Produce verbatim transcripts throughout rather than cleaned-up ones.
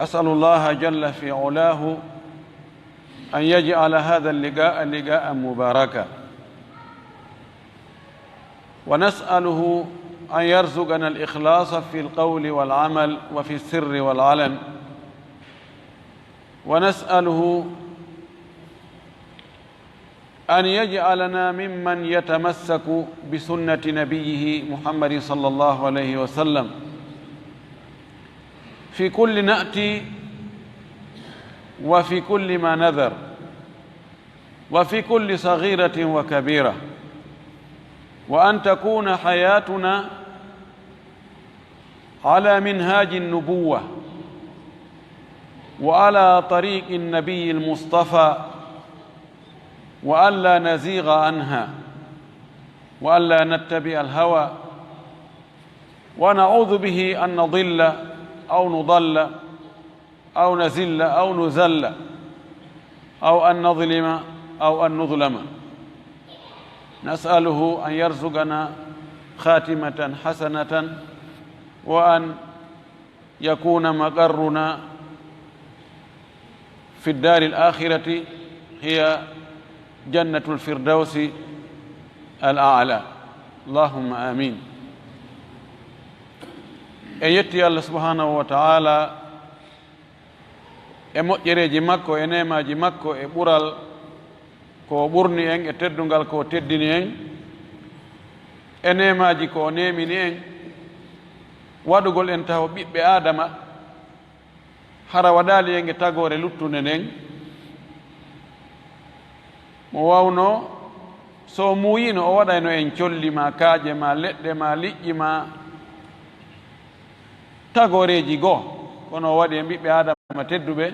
أسأل الله جل في علاه أن يجعل هذا اللقاء لقاء مباركا، ونسأله أن يرزقنا الإخلاص في القول والعمل وفي السر والعلن، ونسأله أن يجعلنا ممن يتمسك بسنة نبيه محمد صلى الله عليه وسلم في كل نأتي وفي كل ما نذر وفي كل صغيرة وكبيرة، وأن تكون حياتنا على منهاج النبوة وعلى طريق النبي المصطفى، وألا نزيغ عنها، وألا نتبع الهوى، ونعوذ به أن نضل أو نضل أو نزل أو نزل أو أن نظلم أو أن نظلم. نسأله أن يرزقنا خاتمة حسنة، وأن يكون مقرنا في الدار الآخرة هي جنة الفردوس الأعلى. اللهم آمين. En yetti Allah subhanahu wa ta'ala e moƴƴereeji makko, e neemaaji makko, e ɓural ko o ɓurni en, e teddungal ko o teddini en, e neemaaji ko o neemini en, waɗugol en taho ɓiɓɓe Aadama, hara waɗaali en e tagoore luttunde nden. Mo waawno, so o muuyiino, o waɗayno en colli ma, kaaƴe ma, leɗɗe ma, liƴƴi ma, tagooreeji goo, kono o waɗi en ɓiɓɓe Aadama tedduɓe.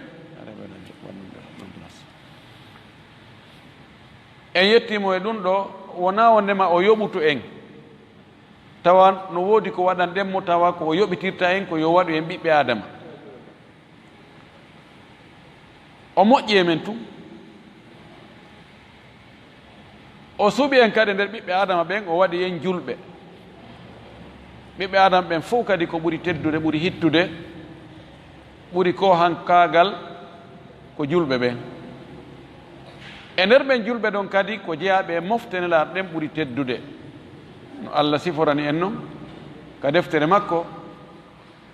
En yettii mo e ɗum ɗo, wonaa wondema o yoɓutu en, tawa no woodi ko waɗanɗen mo, tawa ko o yoɓitirta en ko yo waɗu en ɓiɓɓe Aadama. O moƴƴi e men tun. O suɓi en kadi nder ɓiɓɓe Aadama ɓen, o waɗi en julɓe. Ɓiɓɓe Aadama ɓen fof kadi ko ɓuri teddude, ɓuri hittude, ɓuri koohankaagal ko julɓe ɓen. E nder ɓen julɓe ɗon kadi ko jeyaaɓe e mofte Nelaaɗo ɗen ɓuri teddude. No Allah siforani en non ka deftere makko,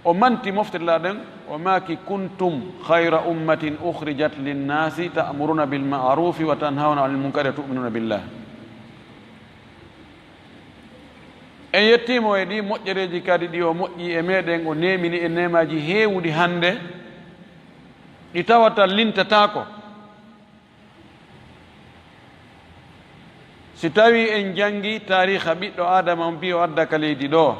o manti mofte Nelaaɗo ɗen, o maaki: "Kuntum khayra ummatin ukhrijat linnaasi ta'muruna bil ma'rufi wa tanhawna anil munkari wa tu'minuna billah." En yettiimo e ɗi moƴƴereeji kadi ɗi o moƴƴi e meɗen, o neemini en neemaaji heewuɗi hannde, ɗi tawata lintataako. Si tawii en janngii taariikha ɓiɗɗo Aadama on, mbiyo adda ka leydi ɗoo,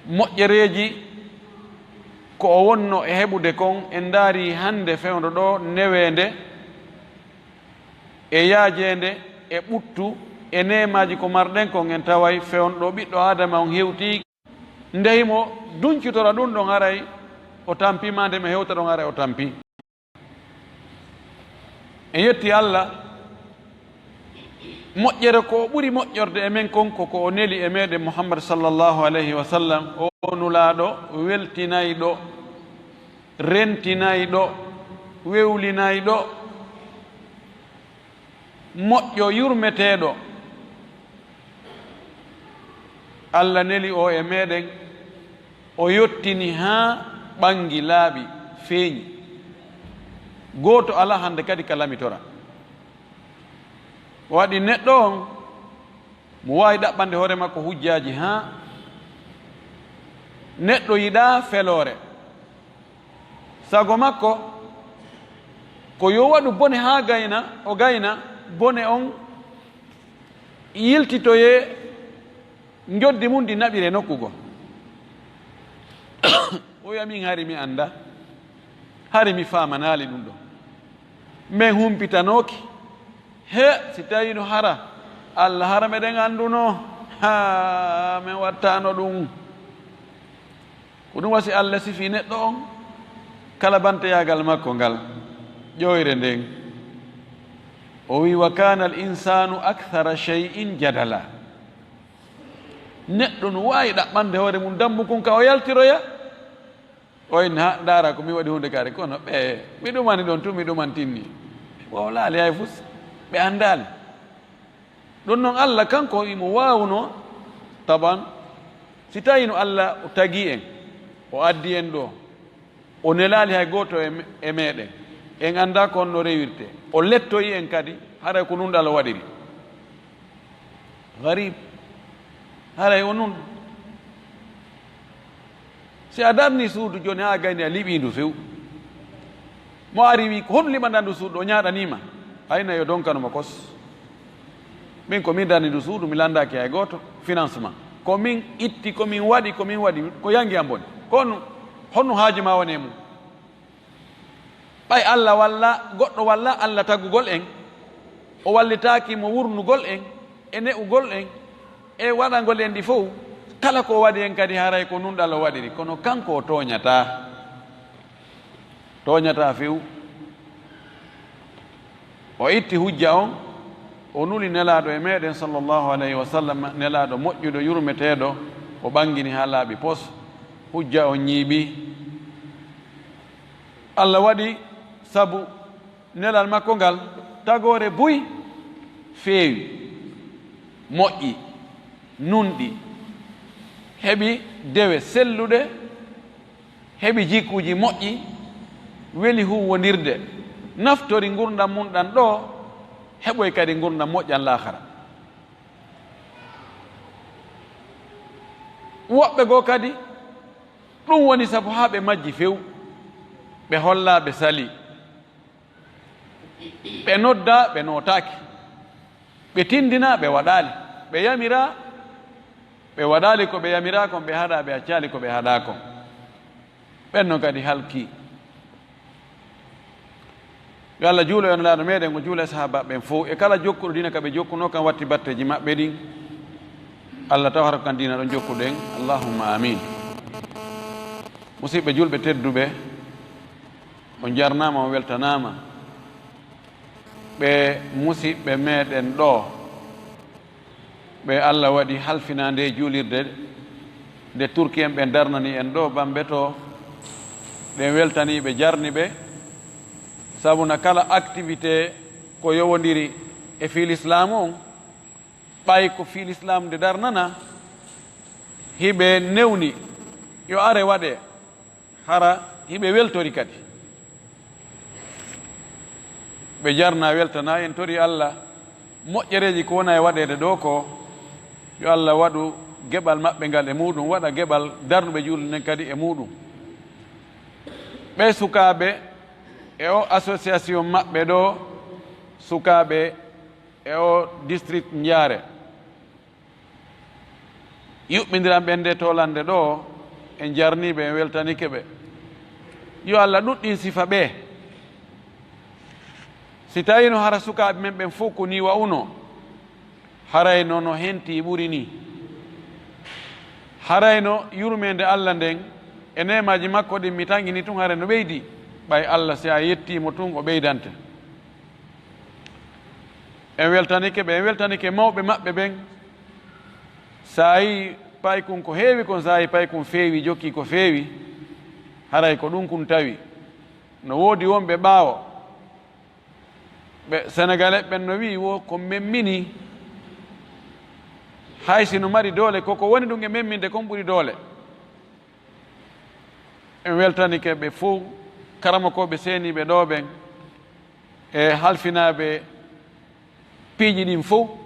moƴƴereeji ko o wonno e heɓude kon, en ndaarii hannde fewndo ɗoo neweende e yaajeende e ɓuttu e neemaaji ko marɗen kon, en taway fewndo ɗoo ɓiɗɗo Aadama on hewtii. Nde himo duncutora ɗum ɗon, haray o tampi, maa nde mi hewta ɗon, haray o tampi. En yetti Allah, moƴƴere ko o ɓuri moƴƴorde e men kon ko ko o neli e meɗen Muhammad sallallahu alayhi wa sallam, o nulaaɗo weltinayɗo, rentinayɗo, wewlinayɗo, moƴƴo, yurmeteeɗo. Allah neli o e meɗen, o yottini haa ɓangi, laaɓi, feeñi. Gooto alaa hannde kadi ka lamitora. O waɗi neɗɗo on, mo waawi ɗaɓɓande hoore makko hujjaaji, haa neɗɗo yiɗaa feloore. Sago makko ko yo waɗu bone haa gayna, o gayna, bone on yiltitoyee, njoddi mum ndi naɓire nokku goo. O wi'a, "Min hari mi annda, hari mi faamanaali ɗum ɗo. Min humpitanooki. He, si tawiino hara Allah hara meɗen anndunoo, haa, min wattaano ɗum." Ko ɗum wasi Allah sifi neɗɗo on, kala banteyaagal makko ngal, ƴoyre nden. O wi, "Wa kana al insanu akthara shay'in jadala." Neɗɗo no waawi ɗaɓɓande hoore mum dammu kun ka o yaltiroya. Oyn ha ndaara ko mi waɗi huunde kaari, kono ɓe mi ɗumani ɗon tun, mi ɗumantinni. Ɓe wowlaali hay fus, ɓe anndaali. Ɗun non, Alla kanko himo waawuno, taban, si tawii no Alla o tagi en, o addi en ɗoo, o nelaali hay gooto e, e meɗen, en anndaa ko honno rewirte, o lettoyi en kadi, haray ko nunɗal o waɗiri. Garib, haray o nunɗo. Si a darni suudu jooni haa gayni a liɓii ndu few, mo ari wi, "Ko honɗun liɓanɗaa ndu suudu?" O ñaaɗanii ma, hayna yo donkano mo kos. Min ko min darni ndu suudu, mi lanndaaki hay gooto financement. Ko min itti, ko min waɗi, ko min waɗi, ko yangi am boni. Ko honɗun, honɗun haaju maa woni e mun? Ɓay Alla walla, goɗɗo walla Alla tagugol en, o wallitaaki mo wurnugol en, e ne'ugol en, e waɗangol en ɗi fow, kala ko o waɗi en kadi haray ko nunɗal o waɗiri, kono kanko o tooñataa. Tooñataa few. O itti hujja on, o nuli Nelaaɗo e meɗen, sallallahu alayhi wa sallam, Nelaaɗo moƴƴuɗo, yurmeteeɗo, o ɓangini haa laaɓi pos. Hujja on ñiiɓi. Alla waɗi sabu nelal makko ngal, tagoore buy feewi, moƴƴi, nunɗi, heɓi dewe selluɗe, heɓi jikuuji moƴƴi, weli huuwondirde, naftori ngurndan mun ɗan ɗoo, heɓoy kadi ngurndan moƴƴan laakara. Woɓɓe goo kadi, ɗun woni sabu haa ɓe majji few, ɓe hollaa ɓe salii. Ɓe noddaa, ɓe nootaaki. Ɓe tinndinaa, ɓe waɗaali. Ɓe yamiraa, ɓe waɗaali ko ɓe yamiraa kon, ɓe haɗaa, ɓe accaali ko ɓe haɗaa kon. Ɓen non kadi halkii. Yo Alla juulu e Nelaaɗo meɗen, o juula e sahaabaaɓe ɓen fow, e kala jokkuɗo diina ka ɓe jokkunoo kan, watti batteeji maɓɓe ɗin. Alla tawata ko kan diina ɗon jokkuɗen. Allahumma amin. Musiɓɓe julɓe tedduɓe, on jarnaama, on weltanaama. Ɓe musiɓɓe meɗen ɗoo, ɓe Alla waɗi halfinaa nde juulirde nde Turki en ɓen darnani en ɗoo, Bambe to, ɗen weltanii ɓe, jarni ɓe, sabu na kala activité ko yowondiri e fii Lislaamu on, ɓay ko fii Lislaamu nde darnana, hiɓe newni yo are waɗee. Hara hiɓe weltori kadi. Ɓe jarnaa, weltanaa, en torii Alla moƴƴereeji ko wona e waɗeede ɗoo ko, yo Alla waɗu geɓal maɓɓe ngal e muuɗum, waɗa geɓal darnuɓe juulde nden kadi e muuɗum. Ɓee sukaaɓe e oo association maɓɓe ɗoo, sukaaɓe e oo district Njaare, yuɓɓindiran ɓen nde toolannde ɗoo, en jarnii ɓe, en weltanike ɓe. Yo Alla ɗuɗɗin sifa ɓee. Si tawiino hara sukaaɓe men ɓen fow ko nii wa'unoo, harayno no hentii ɓuri nii. Harayno yurmeende Alla nden e neemaaji makko ɗin mi tanƴini tun, haray no ɓeydii. Ɓay Alla, si a yettii mo tun, o ɓeydante. En weltanike ɓe, en weltanike mawɓe maɓɓe ɓen. Saayi paykun ko heewi kon, saayi paykun feewi, jokki ko feewi, haray ko ɗun kun tawi. No woodi wonɓe ɓaawo, ɓe Senegalais ɓen no wi'i wo ko memmini, hay si no mari doole, ko ko woni ɗun e memminde kon ɓuri doole. En weltanike ɓe fow, karamokooɓe seeniiɓe ɗoo ɓen, e halfinaaɓe piiji ɗin fow,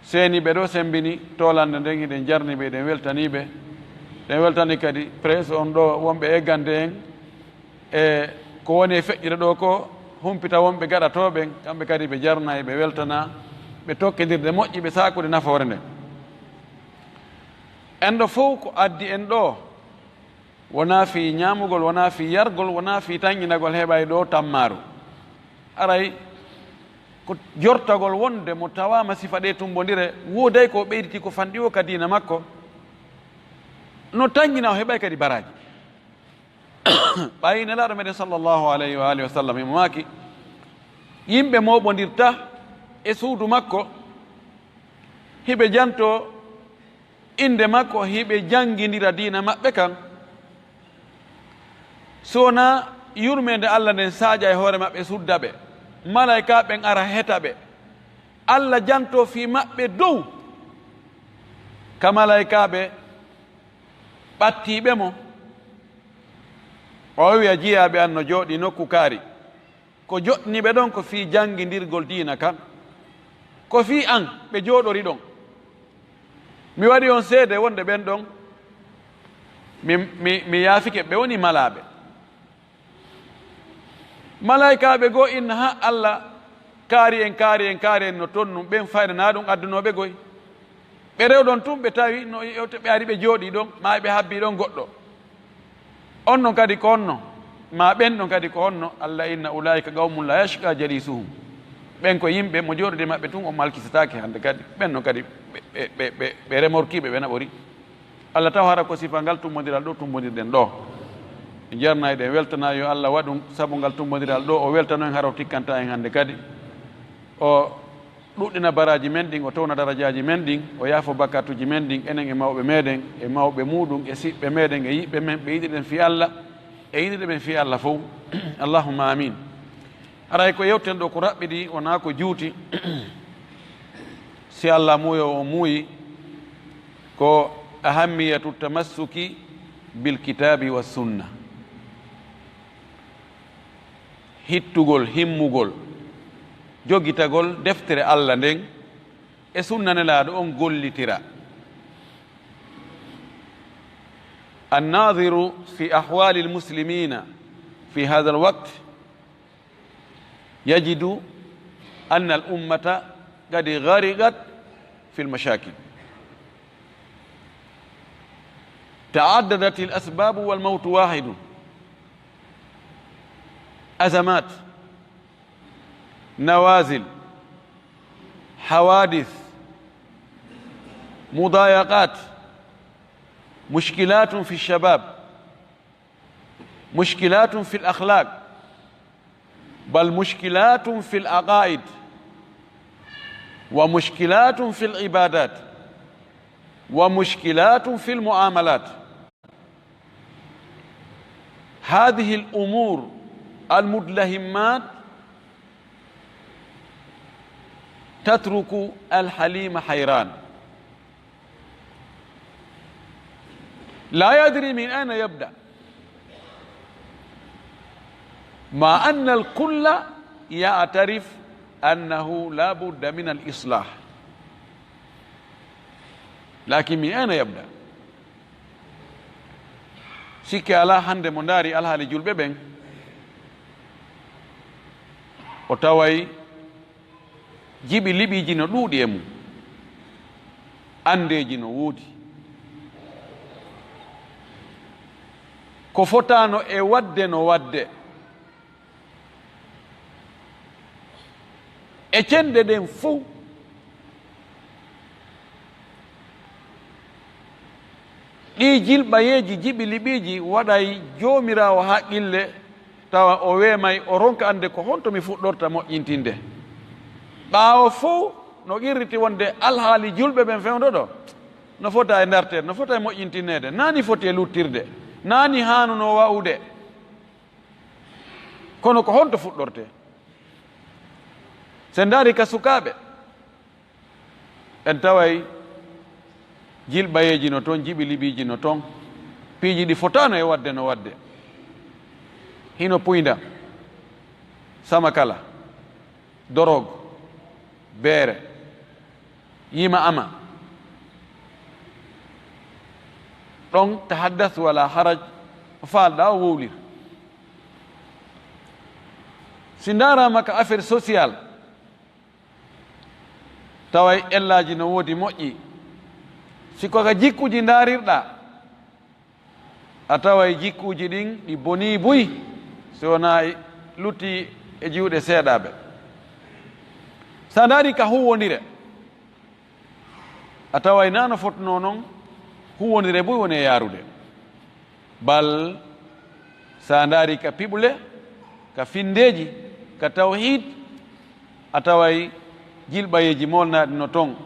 seeniiɓe ɗoo semmbini toolannde nden, hiɗen jarni ɓe, hiɗen weltanii ɓe. Hiɗen weltani kadi presse on ɗoo, wonɓe eggande en, e ko woni e feƴƴude ɗoo ko, humpita wonɓe gaɗatoo ɓen, kamɓe kadi ɓe jarnaa, ɓe weltanaa, ɓe tokkindirde moƴƴi, ɓe saakude nafoore nden. En ɗoo fow ko addi en ɗoo, wonaa fii ñaamugol, wonaa fii yargol, wonaa fii tanƴinagol, heɓay ɗoo tammaaru. Haray ko jortagol wonde mo tawaama sifa ɗee tumbondire, wooday ko ɓeyditi ko fanɗi o ka diina makko, no tanƴina, o heɓay kadi baraaji. Ɓay Nelaaɗo meɗen, sallallahu alayhi wa alihi wa sallam, himo maaki, yimɓe mooɓondirta e suudu makko, hiɓe jantoo innde makko, hiɓe janngindira diina maɓɓe kan, Si wonaa yurmeende Alla nden saaƴa e hoore maɓɓe, sudda ɓe, malaa'ikaaɓe ɓen ara heta ɓe, Alla jantoo fii maɓɓe dow ka malaa'ikaaɓe ɓattiiɓe mo. O wi'a jiyaaɓe an no jooɗii nokku kaari. Ko joɗɗini ɓe ɗon ko fii janngindirgol diina kan. Ko fii an ɓe jooɗori ɗon. Mi waɗi on seede wonde ɓen ɗon mi, mi, mi yaafike ɓe woni malaaɓe. Malaa'ikaaɓe goo inna ha Alla kaari en, kaari en, kaari en no ton nun ɓen faynanaa ɗum addunooɓe goy. Ɓe rewɗon tun ɓe tawi no ɓe ari ɓe jooɗii ɗon, maa ɓe habbii ɗon goɗɗo. On ɗon kadi ko honno? Maa ɓen ɗon kadi ko honno? Alla inna ulaa'ika qawmun laa yashqaa jaliisuhum. Ɓen ko yimɓe mo jooɗude maɓɓe tun on malkisataake hande kadi. Ɓen ɗon kadi ɓe, ɓe, ɓe, ɓe, ɓe remorkiiɓe, ɓe naɓori. Alla taw hara ko sifa ngal tummbondiral ɗo tummbondirɗen ɗo. En jarnay ɗen weltana yo Alla waɗu sabu ngal tummbondiral ɗo, o weltano en hara o tikkanta en hande kadi. O ɗuɗɗina baraaji men ɗin, o towna darajaaji men ɗin, o yaafo bakkatuuji men ɗin, enen e mawɓe meɗen, e mawɓe muuɗum, e siɓɓe meɗen, e yiɓɓe men, ɓe yiɗiɗen fii Alla, e yiɗiɗen men fii Alla fow. Allahumma amin. Haray ko yewten ɗo ko raɓɓiɗi, wonaa ko juuti. Si Alla muuyo o muuyi, ko ahammiyatu tamassuki bil kitaabi wa sunna. Hittugol, himmugol, jogitagol deftere Alla nden e sunna Nelaaɗo on gollitira. الناظر في أحوال المسلمين في هذا الوقت يجد أن الأمة قد غرقت في المشاكل. تعددت الأسباب والموت واحد. أزمات، نوازل، حوادث، مضايقات، مشكلات في الشباب، مشكلات في الأخلاق، بل مشكلات في العقائد، ومشكلات في العبادات، ومشكلات في المعاملات. هذه الأمور المدلهمات تترك الحليم حيران، لا يدري من أين يبدأ، مع أن الكل يعترف أنه لا بد من الإصلاح، لكن من أين يبدأ؟ Sikke alaa, hande mo ndaari alhaali julɓe ɓen, o taway jiɓi liɓiiji no ɗuuɗi e mum, andeeji no woodi, ko fotaano e waɗde no waɗde. E cenɗe ɗen fow, ɗii jilɓayeeji jiɓi liɓiiji waɗay Joomiraawo haqqille, tawa o weemay, o ronka annde ko honto mi fuɗɗorta moƴƴintinde. Ɓaawo fow no qirriti wonde alhaali julɓe ɓen fewndo ɗo no fota e ndarteede, no fota e moƴƴintinneede, naa ni foti e luttirde, naa ni haanunoo wa'ude. Kono ko honto fuɗɗortee? Si en ndaari ka sukaaɓe, en taway jilɓayeeji no ton, jiɓi liɓiiji no ton, piiji ɗi fotaano e waɗde no waɗde. Hino puynda, sama kala, dorog, beere, yima ama. Ɗon tahaddas wala haraj, ko faalɗaa o wowlir. Si ndaaraama ka affaire social, taway ellaaji no woodi moƴƴi. Si ko ka jikkuuji ndaarirɗaa, a taway jikkuuji ɗin ɗi bonii buy, si wonaa lutti e juuɗe seeɗaaɓe. Sa ndaari ka huuwondire, a taway naa no fotnoo non, huuwondire buy woni e yaarude. Bal, sa ndaari ka piɓle, ka finndeeji, ka tawhiid, a taway jilɓayeeji moolnaaɗi no ton,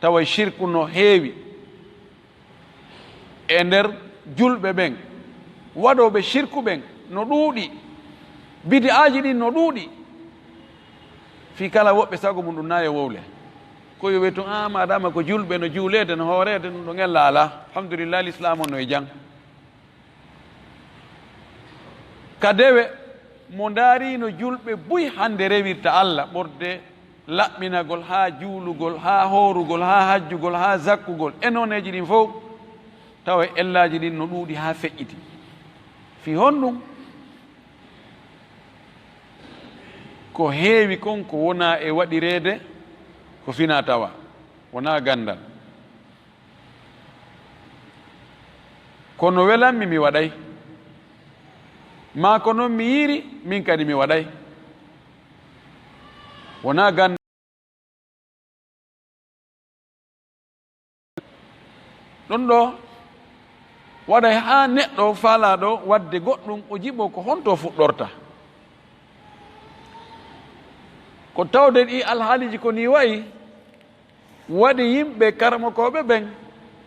taway shirku no heewi e nder julɓe ɓen, Waɗooɓe shirku ɓen no ɗuuɗi, bidi'aaji ɗin no ɗuuɗi. Fii kala woɓɓe sago mum ɗum na yo wowle. Ko yo wi'e tun, "Ah, maadaama ko julɓe no juuleede, no hooreede, ɗum ɗon ella alaa. Alhamdulillah, Lislaam on no e jam." Ka dewe, mo ndaariino julɓe buy hannde rewirta Alla, ɓorde laɓɓinagol, haa juulugol, haa hoorugol, haa hajjugol, haa zakkugol, e nooneeji ɗin fow, tawa ellaaji ɗin no ɗuuɗi haa feƴƴiti. Fii honɗum? Ko heewi kon ko wonaa e waɗireede, ko finaa tawaa, wonaa ganndal. Kono welammi, mi waɗay. Maa ko non mi yiiri, min kadi mi waɗay. Wonaa gan-, ɗum ɗoo waɗay haa neɗɗo faalaaɗo waɗde goɗɗum, o jiɓoo ko honto fuɗɗorta. Ko tawde ɗii alhaaliiji ko nii wayi, waɗi yimɓe karamokooɓe ɓen,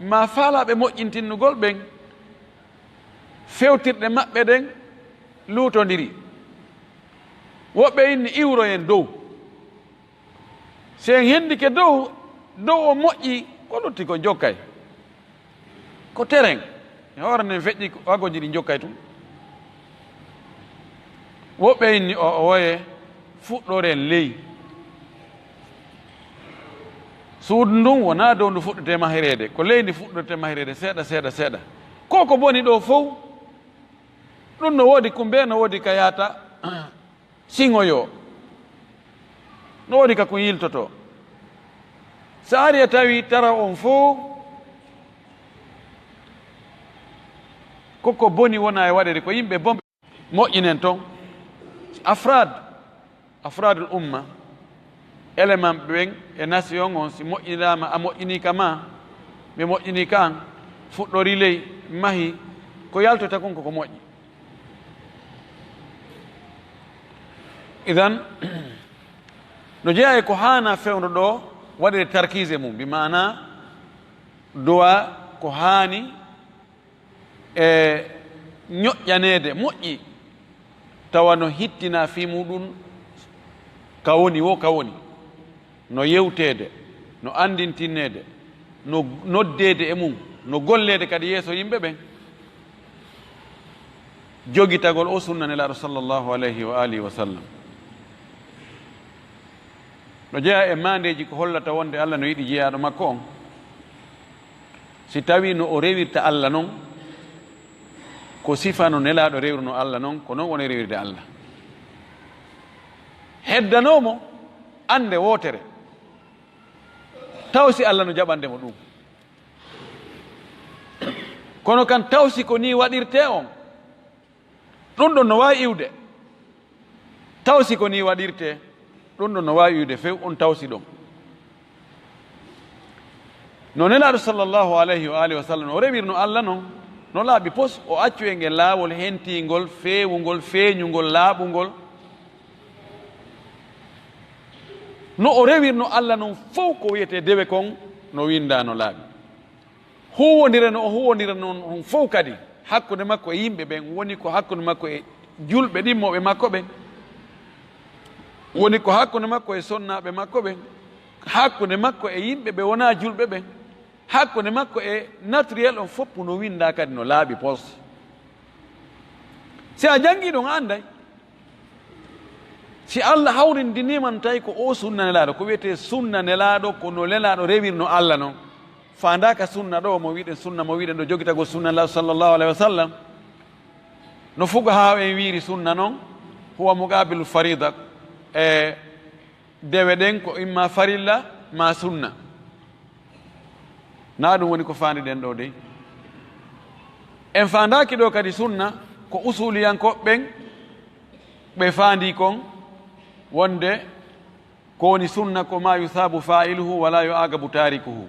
maa faalaaɓe moƴƴintinnugol ɓen, fewtirɗe maɓɓe ɗen luutondiri. Woɓɓe inni, "Iwroyen dow." Si en hendike dow, dow o moƴƴi, ko lutti ko jokkay. Ko teren. E hoore nden feƴƴi ko agoji ɗi jokkay tun. Woɓɓe inni o, o woye fuɗɗoren ley. Suudu ndun wonaa dow ndu fuɗɗete mahireede, ko ley ndi fuɗɗorte mahireede seeɗa, seeɗa, seeɗa. Ko ko boni ɗoo fow, ɗun no woodi kumbe, no woodi ka yaata. Siŋoyo. No woodi ka ko yiltotoo. So ari a tawi tara on fow, koko boni wona e waɗeede ko yimɓe bomɓe. Moƴƴinen ton. Si afraad, afraadul umma, élément ɓen e nation on, si moƴƴinaama, a moƴƴinii ka maa, ɓe moƴƴinii ka an, fuɗɗori ley, mahi, ko yaltota kon koko moƴƴi. Idan, no jeyaa e ko haana fewndo ɗoo waɗede tarkiise mum, bi maana duwa ko haani e ñoƴƴaneede moƴƴi, tawa no hittina fii muɗum ka woni woo ka woni. No yewteede, no anndintinneede, no noddeede e mum, no golleede kadi yeeso yimɓe ɓen. Jogitagol o sunna Nelaaɗo sallallahu alayhi wa alihi wa sallam. No jeyaa e maandeeji ko hollata wonde Alla no yiɗi jeyaaɗo makko on. Si tawii no o rewirta Alla non, ko sifa no Nelaaɗo rewruno Alla non, ko non woni rewirde Alla. Heddanoo mo annde wootere, taw si Alla no jaɓande mo ɗum. Kono kan taw si ko nii waɗirtee on, ɗum ɗon no waawi iwde. Taw si ko nii waɗirtee, ɗum ɗon no waawi iwde few, on taw si ɗon. No Nelaaɗo sallallahu alayhi wa alihi wa sallam o rewirno Alla non, no laaɓi pos, o accu en e laawol hentiingol, feewungol, feeñungol, laaɓungol. No o rewirno Alla non fow ko wiyetee dewe kon, no winndaa no laaɓi. Huuwondire no o huuwondira non on fow kadi, hakkunde makko e yimɓe ɓen, woni ko hakkunde makko e julɓe ɗimmooɓe makko ɓen, woni ko hakkunde makko e sonnaaɓe makko ɓen, hakkunde makko e yimɓe ɓe wonaa julɓe ɓen, hakkunde makko e naturel on fof no winndaa kadi no laaɓi pos. Si a janngii ɗum, a annday. Si Alla hawrindiniima no tawi ko o sunna Nelaaɗo, ko wiyetee sunna Nelaaɗo, ko no Nelaaɗo rewirno Alla non. Faandaaka sunna ɗo, mo wiɗen sunna, mo wiɗen ɗo jogitagol sunna Nelaaɗo sallallahu alayhi wa sallam. No fuqahaa en wiiri sunna non, huwa muqaabilul fariida, e dewe ɗen ko imma farilla ma sunna. Na ɗum woni ko faandiɗen ɗo dey. En faandaaki ɗo kadi sunna ko usuliyankooɓe ɓen ɓe faandi kon wonde ko woni sunna ko ma yusaabu faa'iluhu wa la yu'aqabu taarikuhu.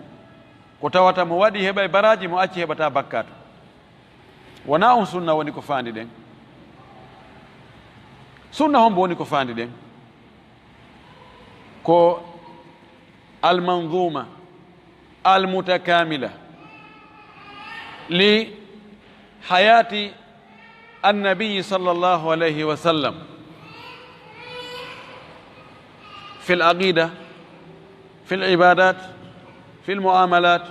Ko tawata mo waɗi heɓay baraaji, mo acci heɓata bakkaatu. Wonaa on sunna woni ko faandiɗen. Sunna hombo woni ko faandiɗen? Ko almanzuma almutakamila li hayati النبي صلى الله عليه وسلم في العقيدة، في العبادات، في المعاملات،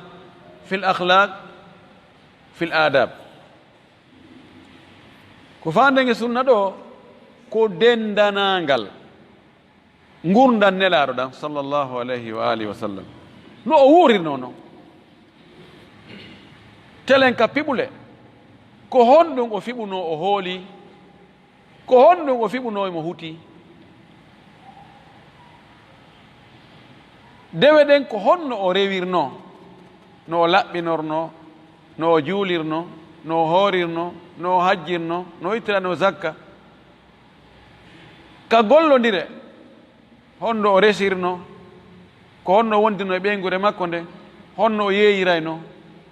في الأخلاق، في الآداب. Ko faandaange sunna ɗo, ko denndaangal ngurndan Nelaaɗo ɗan, sallallahu alayhi wa alihi wa sallam, no o wuurirnoo non. Telen ka piɓule, ko honɗun o fiɓunoo o hooli? Ko honɗun o fiɓunoo mo huti? Dewe ɗen, ko honno o rewirnoo? No o laɓɓinornoo, no o juulirnoo, no o hoorirnoo, no o hajjirnoo, no o ittiranoo zakka? Ka gollondire, honno o resirnoo? Ko honno o wondirnoo e ɓeynguure makko nden? Honno o yeeyiraynoo?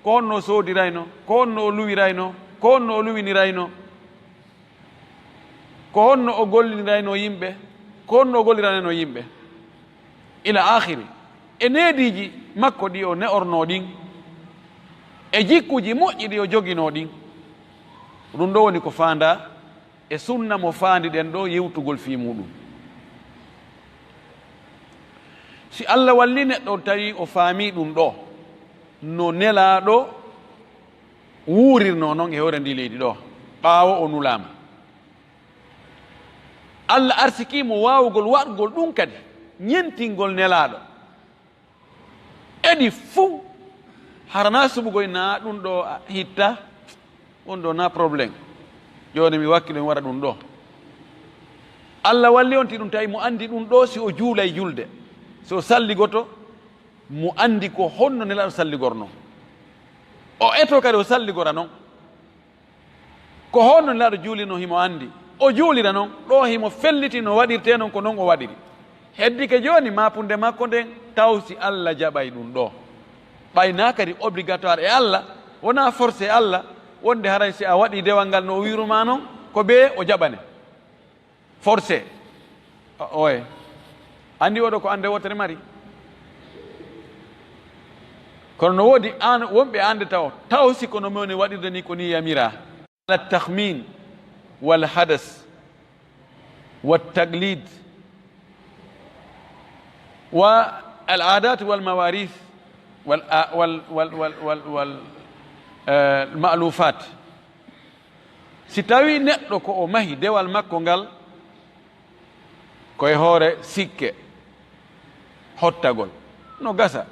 Ko honno o soodiraynoo? Ko honno o luwiraynoo? Ko honno o luwiniraynoo? Ko honno o golliraynoo yimɓe? Ko honno o golliraynoo yimɓe? Ila aakhiri. E neediiji makko ɗi o ne'ornoo ɗin, e jikkuuji moƴƴi ɗi o joginoo ɗin. Ɗun ɗoo woni ko faandaa e sunna mo faandiɗen ɗoo yewtugol fii muɗum. Si Alla wallii neɗɗo tawi o faamii ɗun ɗoo, no Nelaaɗo wuurirnoo non e hoore ndii leydi ɗoo, ɓaawo o nulaama. Alla arsikii mo waawugol waɗugol ɗun kadi, ɲentingol Nelaaɗo. Edi fuu, hara na suɓugol na ɗun ɗoo a hitta, on ɗoo na problème. Jooni mi wakkilo mi waɗa ɗun ɗoo. Alla walli on ti ɗun tawi mo anndi ɗun ɗoo si o juulay julde, si o salligoto, mo anndi ko honno Nelaaɗo salligornoo. O etoo kadi o salligora non. Ko honno Nelaaɗo juulinoo himo anndi. O juulira non, ɗoo himo felliti no waɗirtee non, ko non o waɗiri. Heddike jooni maapunde makko nden, taw si Alla jaɓay ɗun ɗoo. Ɓay na kadi obligatoire e Alla, wonaa forcé e Alla, wonde haray si a waɗii dewal ngal no o wi'irumaa non, ko bee o jaɓane. Forcé. O-, oye. Anndi oɗo ko annde wootere mari. Kono no woodi an, wonɓe annde taw, taw si ko no moni waɗirde ni ko ni yamiraa. Ala takhmin wal hadas wal taqlid wa al adat wal mawarith wal, a-, wal, wal, wal, wal, wal, eh, ma'lufat. Si tawii neɗɗo ko o mahi dewal makko ngal ko e hoore sikke, hottagol, no gasa,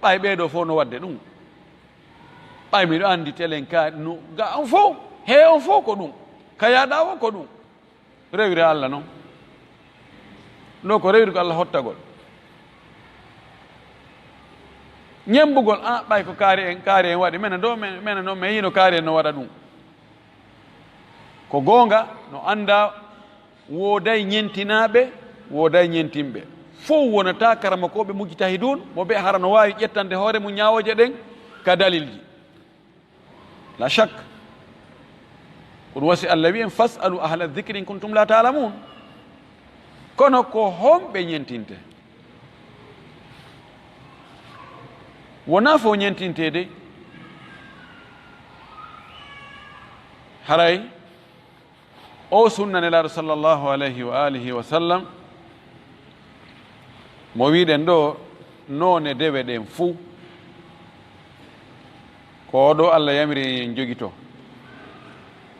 ɓay ɓee ɗoo fow no waɗde ɗun. Ɓay miɗo anndi telen ka no ga on fow, he on fow ko ɗun, ka yaaɗaa woo ko ɗun. Rewira Alla non. Ɗoo ko rewirgol Alla hottagol. Ɲemmbugol, a, ɓay ko kaari en, kaari en waɗi. Menen ɗoo, men, menen non, men yiino kaari en no waɗa ɗun. Ko goonga, no anndaa, wooday ɲentinaaɓe, wooday ɲentinɓe. Fow wonataa karamokooɓe mujtahidun, mo ɓe hara no waawi ƴettande hoore mun ɲaawooje ɗen ka dalilji. La shak. Ko ɗun wasi Alla wi'en, "Fas'alu ahla dhikri in kuntum la ta'lamun." Kono ko honɓe ɲentinte? Wonaa fow ɲentinte de. Haray o sunna Nelaaɗo sallallahu alayhi wa alihi wa sallam, mo wi'ɗen ɗoo, noone dewe ɗen fuu, ko ɗoo Alla yamiri en jogito.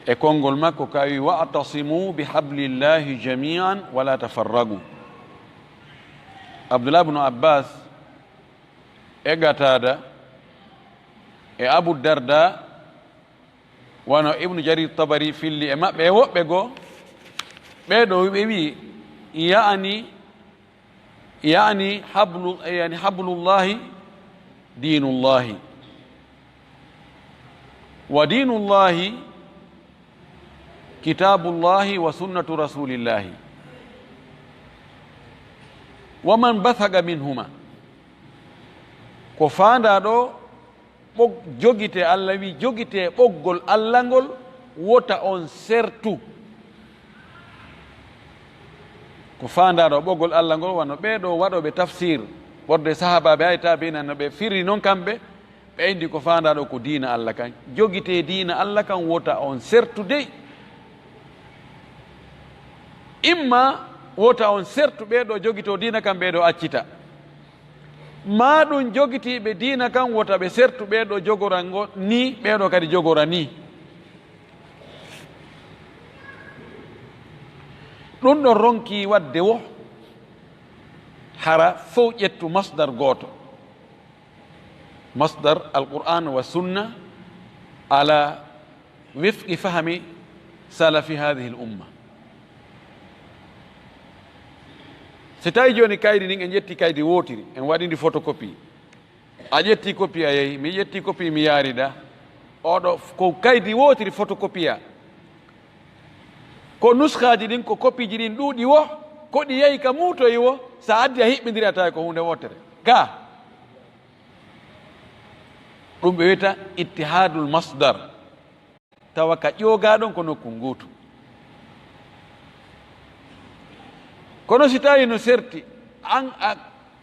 E konngol makko ka wi, "Wa'tasimu bi hablillahi jami'an wa la tafarraqu." Abdullah ibn Abbas e Qatada e Abu Darda, wano Ibnu Jarir Tabari filli e maɓɓe e woɓɓe goo, ɓee ɗoo ɓe wi'i, ya'ani, ya'ani hablu-, ya'ani hablullahi diinullahi. Wa diinullahi kitaabullahi wa sunnatu rasulillahi. Wa man bathaqa minhuma. Ko faandaa ɗoo, ɓog-, jogitee, Alla wi'i, jogitee ɓoggol Alla ngol, wota on sertu. Ko faandaa ɗoo, ɓoggol Alla ngol, wano ɓee ɗoo waɗooɓe tafsir, ɓorde sahaabaaɓe hay taabi'ina no ɓe firri non kamɓe, ɓe inni ko faandaa ɗoo ko diina Alla kan. Jogitee diina Alla kan, wota on sertu dey. Imma wota on sertu ɓee ɗo jogito diina kan, ɓee ɗo accita. Maa ɗum jogitiiɓe diina kan wota ɓe sertu ɓee ɗo jogora ngo ni, ɓee ɗo kadi jogora ni. Ɗum ɗon ronki waɗde wo hara fow ƴettu masdar gooto. Masdar Alqur'an wa sunna ala wifqi fahmi salafi hadhihi al umma. Si tawi jooni kaydi ndin en ƴetti kaydi wootiri, en waɗi ndi photocopie. A ƴetti copie a yehi, mi ƴetti copie mi yaarida. Oɗo ko kaydi wootiri photocopie a. Ko nuskaaji ɗin, ko copieji ɗin ɗuuɗi wo, ko ɗi yehi ka muutoyi wo, sa addi a hiɓɓindiri a tawi ko huunde wootere. Ga. Ɗum ɓe wiyata ittihadul masdar. Tawa ka ƴoogaa ɗon ko nokku nguutu. Kono si tawi no serti, an a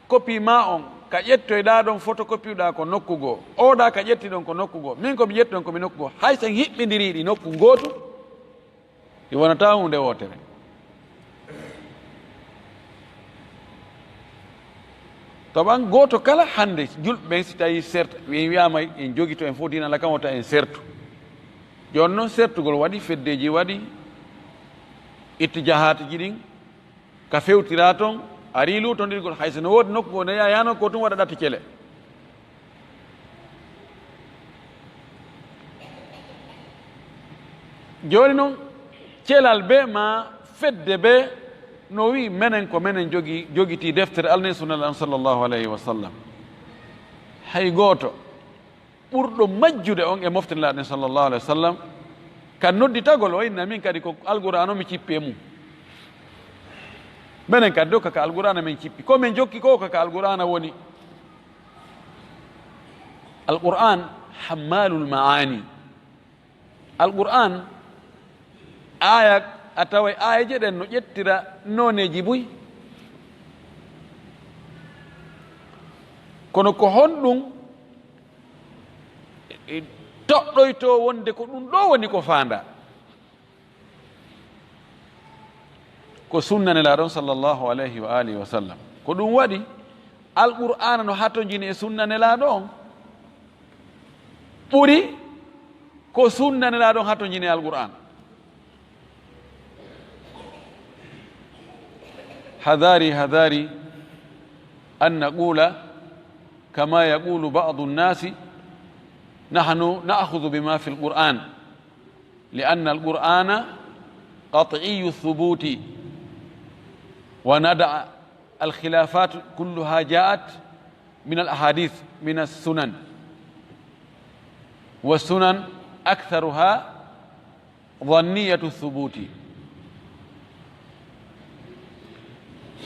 copie ma on, ka ƴettoyɗaa ɗon photocopie ɗaa ko nokku goo, oɗa ka ƴetti ɗon ko nokku goo, min ko mi ƴetti ɗon ko mi nokku goo, hay sen hiɓɓindirii ɗi nokku ngootu, ɗi wonata huunde wootere. To ɓan gooto kala hannde, julɓe ɓen, si tawi serta, en wiyaama en jogito, en fof diina Allah kan wota en sertu. Jooni noon sertugol waɗi, feddeeji waɗi, ittijahaatiji ɗin, ka fewtira toon, ari luutondirgol, hay so no woodi nokku goo ne yaha, yaha nokku goo tun waɗa ɗatti cele. Jooni noon, celal bee ma fedde bee no wi'i menen ko menen jogi, jogitii deftere Allah nden sunna Allah sallallahu alayhi wa sallam. Hay gooto ɓurɗo majjude on e mofte Nelaaɗo nden sallallahu alayhi wa sallam, ka nodditagol o inna min kadi ko Alqur'aana o mi cippi e mum. Menen kadi ɗo kaka Alqur'aana men cippi. Ko men jokki ko kaka Alqur'aana woni. Alqur'aan hammalul ma'aani. Alqur'aan, aaya, a taway aayeeje ɗen no ƴettira nooneeji buy. Kono ko honɗum toɗɗoytoo wonde ko ɗum ɗo woni ko faandaa? Ko sunna Nelaaɗo on sallallahu alayhi wa alihi wa sallam. Ko ɗum waɗi Alqur'aana no hatonjini e sunna Nelaaɗo on ɓuri ko sunna Nelaaɗo on hatonjini e Alqur'aana. Hadari, hadari an naqula kama yaqulu ba'du nnasi, nahnu na'khudhu bima fi lqur'an, li anna alqur'ana qat'iyyu thubuti, wa nada' alkhilafat kulluha ja'at min alahadith min assunan, wa sunan aktharuha dhanniyatu thubuti.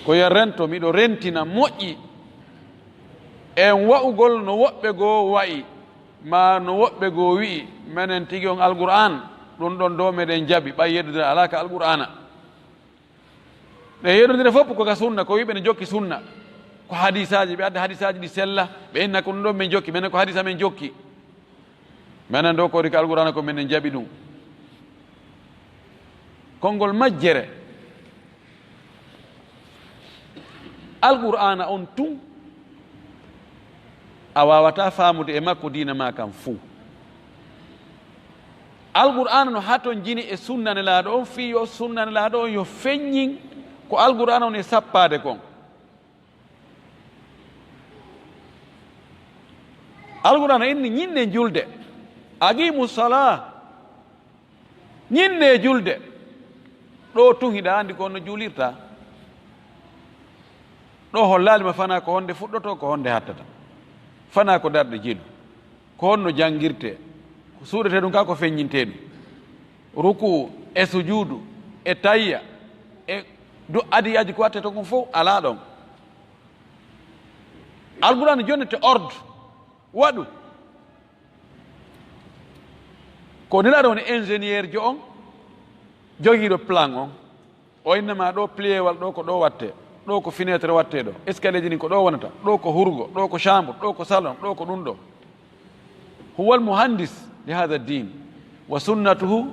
Ko yo rento, miɗo rentina moƴƴi en wa'ugol no woɓɓe goo wa'i, maa no woɓɓe goo wi'i, menen tigi on Alqur'aan, ɗum ɗon ɗo meɗen jaɓi, ɓay yeddudira alaa ka Alqur'aana. Ɗe yeddudira fof ko ka sunna, ko wi'ɓe ne jokki sunna, ko hadiisaaji, ɓe adda hadiisaaji ɗi sella, ɓe inna ko ɗum ɗon men jokki, menen ko hadiisa men jokki. Menen ɗo kadi ko Alqur'aana ko menen jaɓi ɗum. Konngol majjere, Alqur'aana on tun, a waawataa faamude e makko diina maa kan fuu. Alqur'aana no hatonjini e sunna Nelaaɗo on, fii yo sunna Nelaaɗo on yo feññin ko Alqur'aana on e sappaade kon. Alqur'aana inni, ñinnee julde, aqimu salaa, ñinnee julde. Ɗo tun hiɗa anndi ko honno juulirta. Ɗo hollaali ma fanaa ko honde fuɗɗotoo, ko honde hattata, fanaa ko darɗe jelu, ko honno janngirtee, ko suuɗetee ɗum ka, ko feññintee ɗum, rukuu e sujuudu e tayya e du-, adiyaaji ko wattee to kon fof alaa ɗon. Alqur'aana jonnete ordre, waɗu. Ko Nelaaɗo woni ingénieur jo on, jogiiɗo plan on. O innama ɗo pliéwal, ɗo ko ɗo wattee, ɗo ko fenêtre wattee ɗo, escalier ji ɗin ko ɗo wonata, ɗo ko hurgo, ɗo ko chambre, ɗo ko salon, ɗo ko ɗum ɗo. Huwa al-muhandis li hadha ad-din, wa sunnatuhu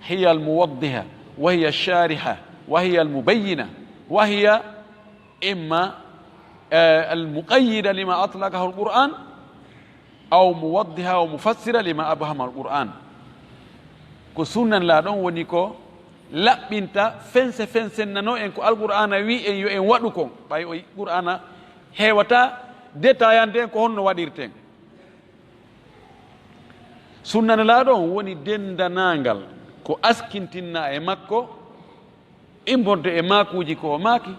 hiya al-muwaddiha, wa hiya ash-shariha, وهي المبينة، وهي إما، آه، المقيدة لما أطلقه القرآن، أو موضحة ومفسرة لما أبهم القرآن. Ko sunna Nelaaɗo on woni ko laɓɓinta fense fensennanoo en ko Alqur'aana wi'i en yo en waɗu kon, ɓay o Qur'aana heewata detayande en ko honno waɗirten. Sunna Nelaaɗo on woni denndanaangal ko askintinna e makko, immorde e maakuuji ko o maaki,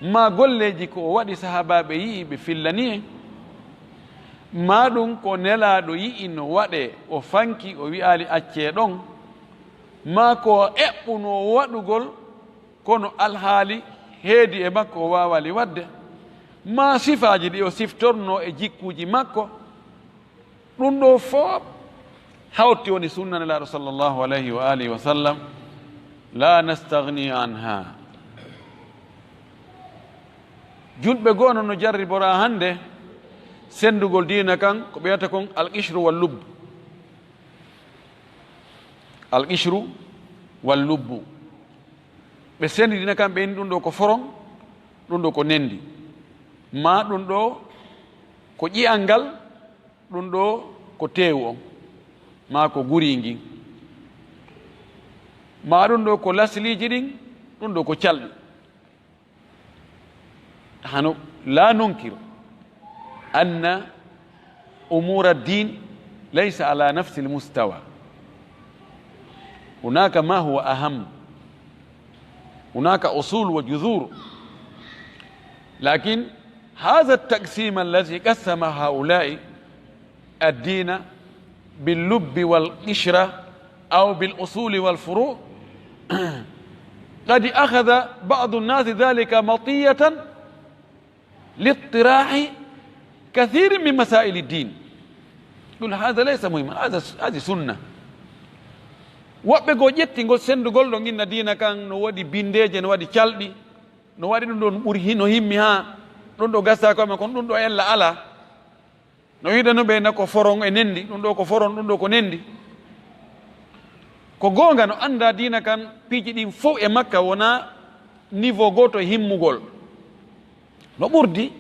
maa golleeji ko o waɗi sahaabaaɓe yi'i ɓe fillani en, maa ɗum ko Nelaaɗo yi'i no waɗee, o fanki, o wi'aali accee ɗon, maa ko o eɓɓunoo waɗugol, kono alhaali heedi e makko o waawaali waɗde, maa sifaaji ɗi o siftornoo e jikkuuji makko, ɗum ɗo fof hawti woni sunna Nelaaɗo sallallahu alayhi wa alihi wa sallam, la nastagni anha. Julɓe goo no jarribora hannde senndugol diina kan, ko ɓe wiyata kon al qishru wal lubb. Al qishru wal lubbu. Ɓe senndi diina kan, ɓe inni ɗum ɗo ko foron, ɗum ɗo ko nenndi. Maa ɗum ɗo ko ƴi'al ngal, ɗum ɗo ko teewu on, maa ko guri ngin. Maa ɗum ɗo ko lasliiji ɗin, ɗum ɗo ko calɗi. Hano, la nunkir anna umura din laysa ala nafsi almustawa. Hunaka ma huwa aham. Hunaka usul wa juzur. Lakin hadha at-taqsim alladhi qassama haula'i الدين باللب والقشرة أو بالأصول والفروع، قد أخذ بعض الناس ذلك مطية لاطراح كثير من مسائل الدين. يقول: "هذا ليس مهما، هذا، هذه سنة." Woɓɓe goo ƴetti ngol senndugol ɗo nginna diina kan, no waɗi binndeeje, no waɗi calɗi, no waɗi ɗum ɗon ɓuri hi-, no himmi haa ɗum ɗo gasa ko, kono ɗum ɗo ella alaa. No wi'ude no ɓe na ko foron e nenndi, ɗum ɗo ko foron, ɗum ɗo ko nenndi. Ko goonga, no annda diina kan, piiji ɗin fof e makka wona niveau gooto e himmugol. No ɓurdi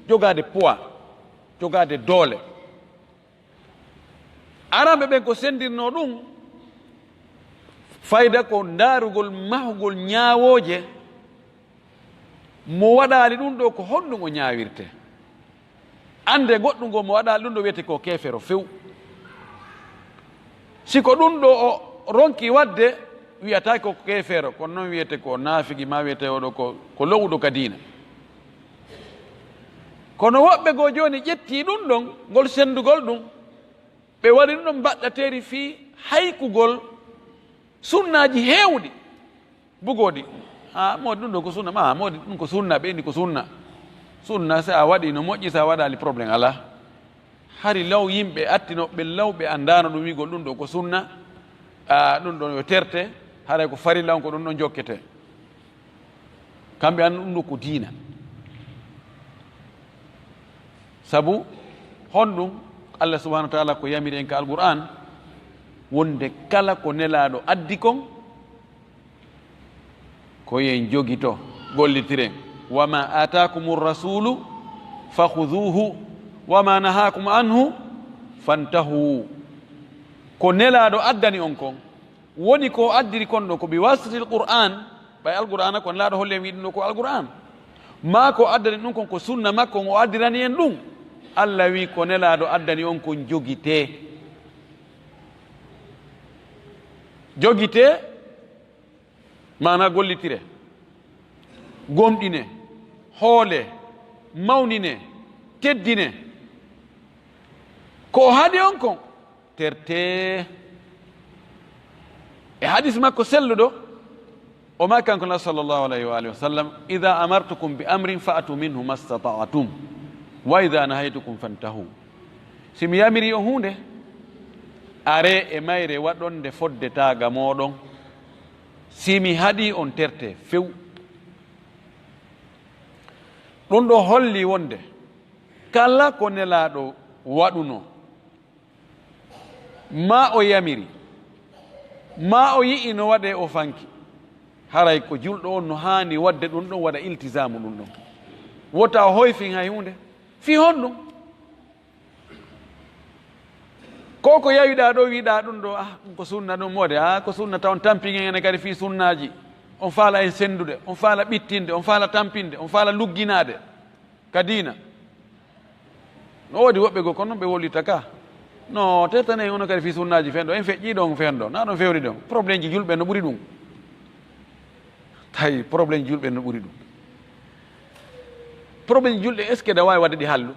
jogaade poids, jogaade doole. Aranɓe ɓen ko senndirnoo ɗum, fayda ko ndaarugol mahugol ñaawooje. Mo waɗaali ɗum ɗo, ko honɗum o ñaawirte? Annde goɗɗum ngo mo waɗaali ɗum ɗo wiyete ko keefeero few. Si ko ɗum ɗo o ronki waɗde, wiyataake ko keefeero, kono noon wiyete ko naafigi, maa wiyete oɗo ko, ko lo'uɗo ka diina. Kono woɓɓe goo jooni ƴettii ɗum ɗon, ngol senndugol ɗum, ɓe waɗi ɗum ɗon mbaɗɗateeri fii haykugol sunnaaji heewɗi. Bugooɗi. Ah, moodi ɗum ɗo ko sunna. Ma moodi ɗum ko sunna, ɓe inni ko sunna. Sunna, si a waɗi no moƴƴi, si a waɗaali, problème alaa. Hari law yimɓe attinooɓe law, ɓe anndaano ɗum wi'ugol ɗum ɗo ko sunna. Ah, ɗum ɗon yo terte, haray ko farilla on ko ɗum ɗon jokkete. Kamɓe annda ɗum ɗo ko diina. Sabu honɗum? Allah subhanahu wa ta'ala ko yamiri en ka Alqur'an, wonde kala ko Nelaaɗo addi kon, ko yo en jogito, gollitiren. "Wa ma aatakumu rasulu fakhuduhu, wa ma nahakum anhu fantahu." Ko Nelaaɗo addani on kon, woni ko addiri kon ɗo, ko bi wasitatil Qur'an, ɓay Alqur'ana ko Nelaaɗo holli en, wi'i ɗum ɗo ko Alqur'an. Maa ko addani ɗum kon ko sunna makko, o addirani en ɗum. Allah wi'i ko Nelaaɗo addani on kon, jogitee. Jogitee, maanaa gollitire, gomɗine, hoole, mawnine, teddine. Ko o haɗi on kon, tertee. E hadis makko selluɗo, o maaki kanko Nelaaɗo sallallahu alayhi wa alihi wa sallam: "Idha amartukum bi amrin fa'tu minhu mastata'tum, wa idha nahaytukum fantahu." Si mi yamiri on huunde, aree e mayre waɗon nde fodde taaga mooɗon. Si mi haɗi on, tertee few. Ɗum ɗo holli wonde kala ko Nelaaɗo waɗuno, maa o yamiri, maa o yi'i no waɗee, o fanki, Haray ko julɗo on no haani waɗde ɗum ɗon, waɗa iltisaamu ɗum ɗon. Wota o hoyfin hay huunde. Fii honɗum? Ko ko yawiɗaa ɗo, wiɗaa ɗum ɗo, ah, ɗum ko sunna ɗum wode, ah, ko sunna taw on tampin en enen kadi fii sunnaaji. On faala en senndude, on faala ɓittinde, on faala tampinde, on faala lugginaade ka diina. No woodi woɓɓe goo, kono ɓe wolitta ka. No, tertane en onon kadi fii sunnaaji fenɗo. En feƴƴii ɗon fenɗo. Na ɗon fewri ɗon. Problémeji julɓe no ɓuri ɗum. Tawi problémeji julɓe no ɓuri ɗum. Problémeji julɓe, est-ce que da waawi waɗde ɗi hallu?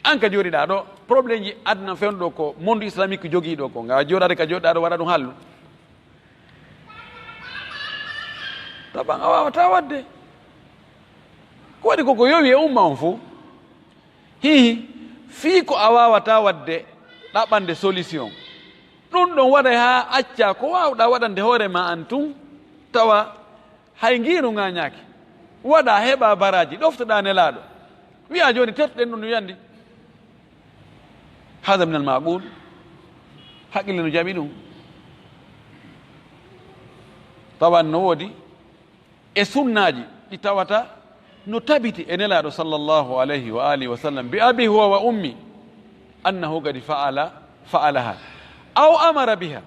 An ka jooɗiɗaa ɗo, problémeji aduna fewndo ko monde islamique jogii ɗo ko, nga jooɗaade ka jooɗiɗaa ɗo waɗa ɗum hallu. Taban a waawataa waɗde. Ko waɗi ko ko yowi e umma on fof. Hihi, fii ko a waawataa waɗde ɗaɓɓande solution. Ɗum ɗon waɗay haa accaa ko waawɗaa waɗande hoore ma an tun, tawa hay ngiiru ŋaañaaki. Waɗaa heɓaa baraaji, ɗoftoɗaa Nelaaɗo. Wi'aa jooni tertuɗen ɗum no yandi. Hada min al maqul. Haqqille no jaɓi ɗum. Tawan no woodi e sunnaaji ɗi tawata no tabiti e Nelaaɗo sallallahu alayhi wa alihi wa sallam, bi abi huwa wa ummi, annahu qad fa'ala, fa'alaha, aw amara biha,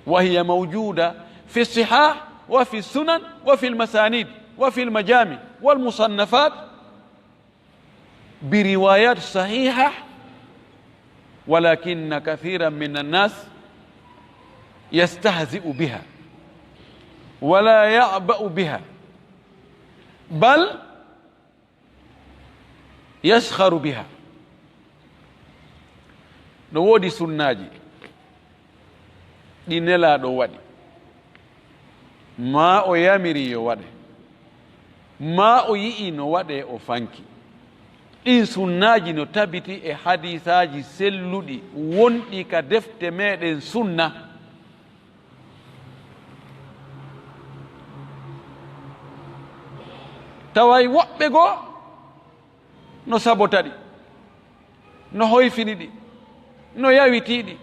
wa hiya mawjuda fi sihah wa fi sunan wa fi lmasanid wa fi lmajami wal musannafat, bi riwayat sahiha, walakinna kathiran min annas yastahzi'u biha wala ya'ba'u biha, bal yaskharu biha. No woodi sunnaaji ɗi Nelaaɗo waɗi, maa o yamiri yo waɗe, maa o yi'i no waɗee, o fanki. Ɗin sunnaaji no tabiti e hadiisaaji selluɗi wonɗi ka defte meɗen sunna. Taway woɓɓe goo no sabota ɗi, no hoyfini ɗi, no yawitii ɗi,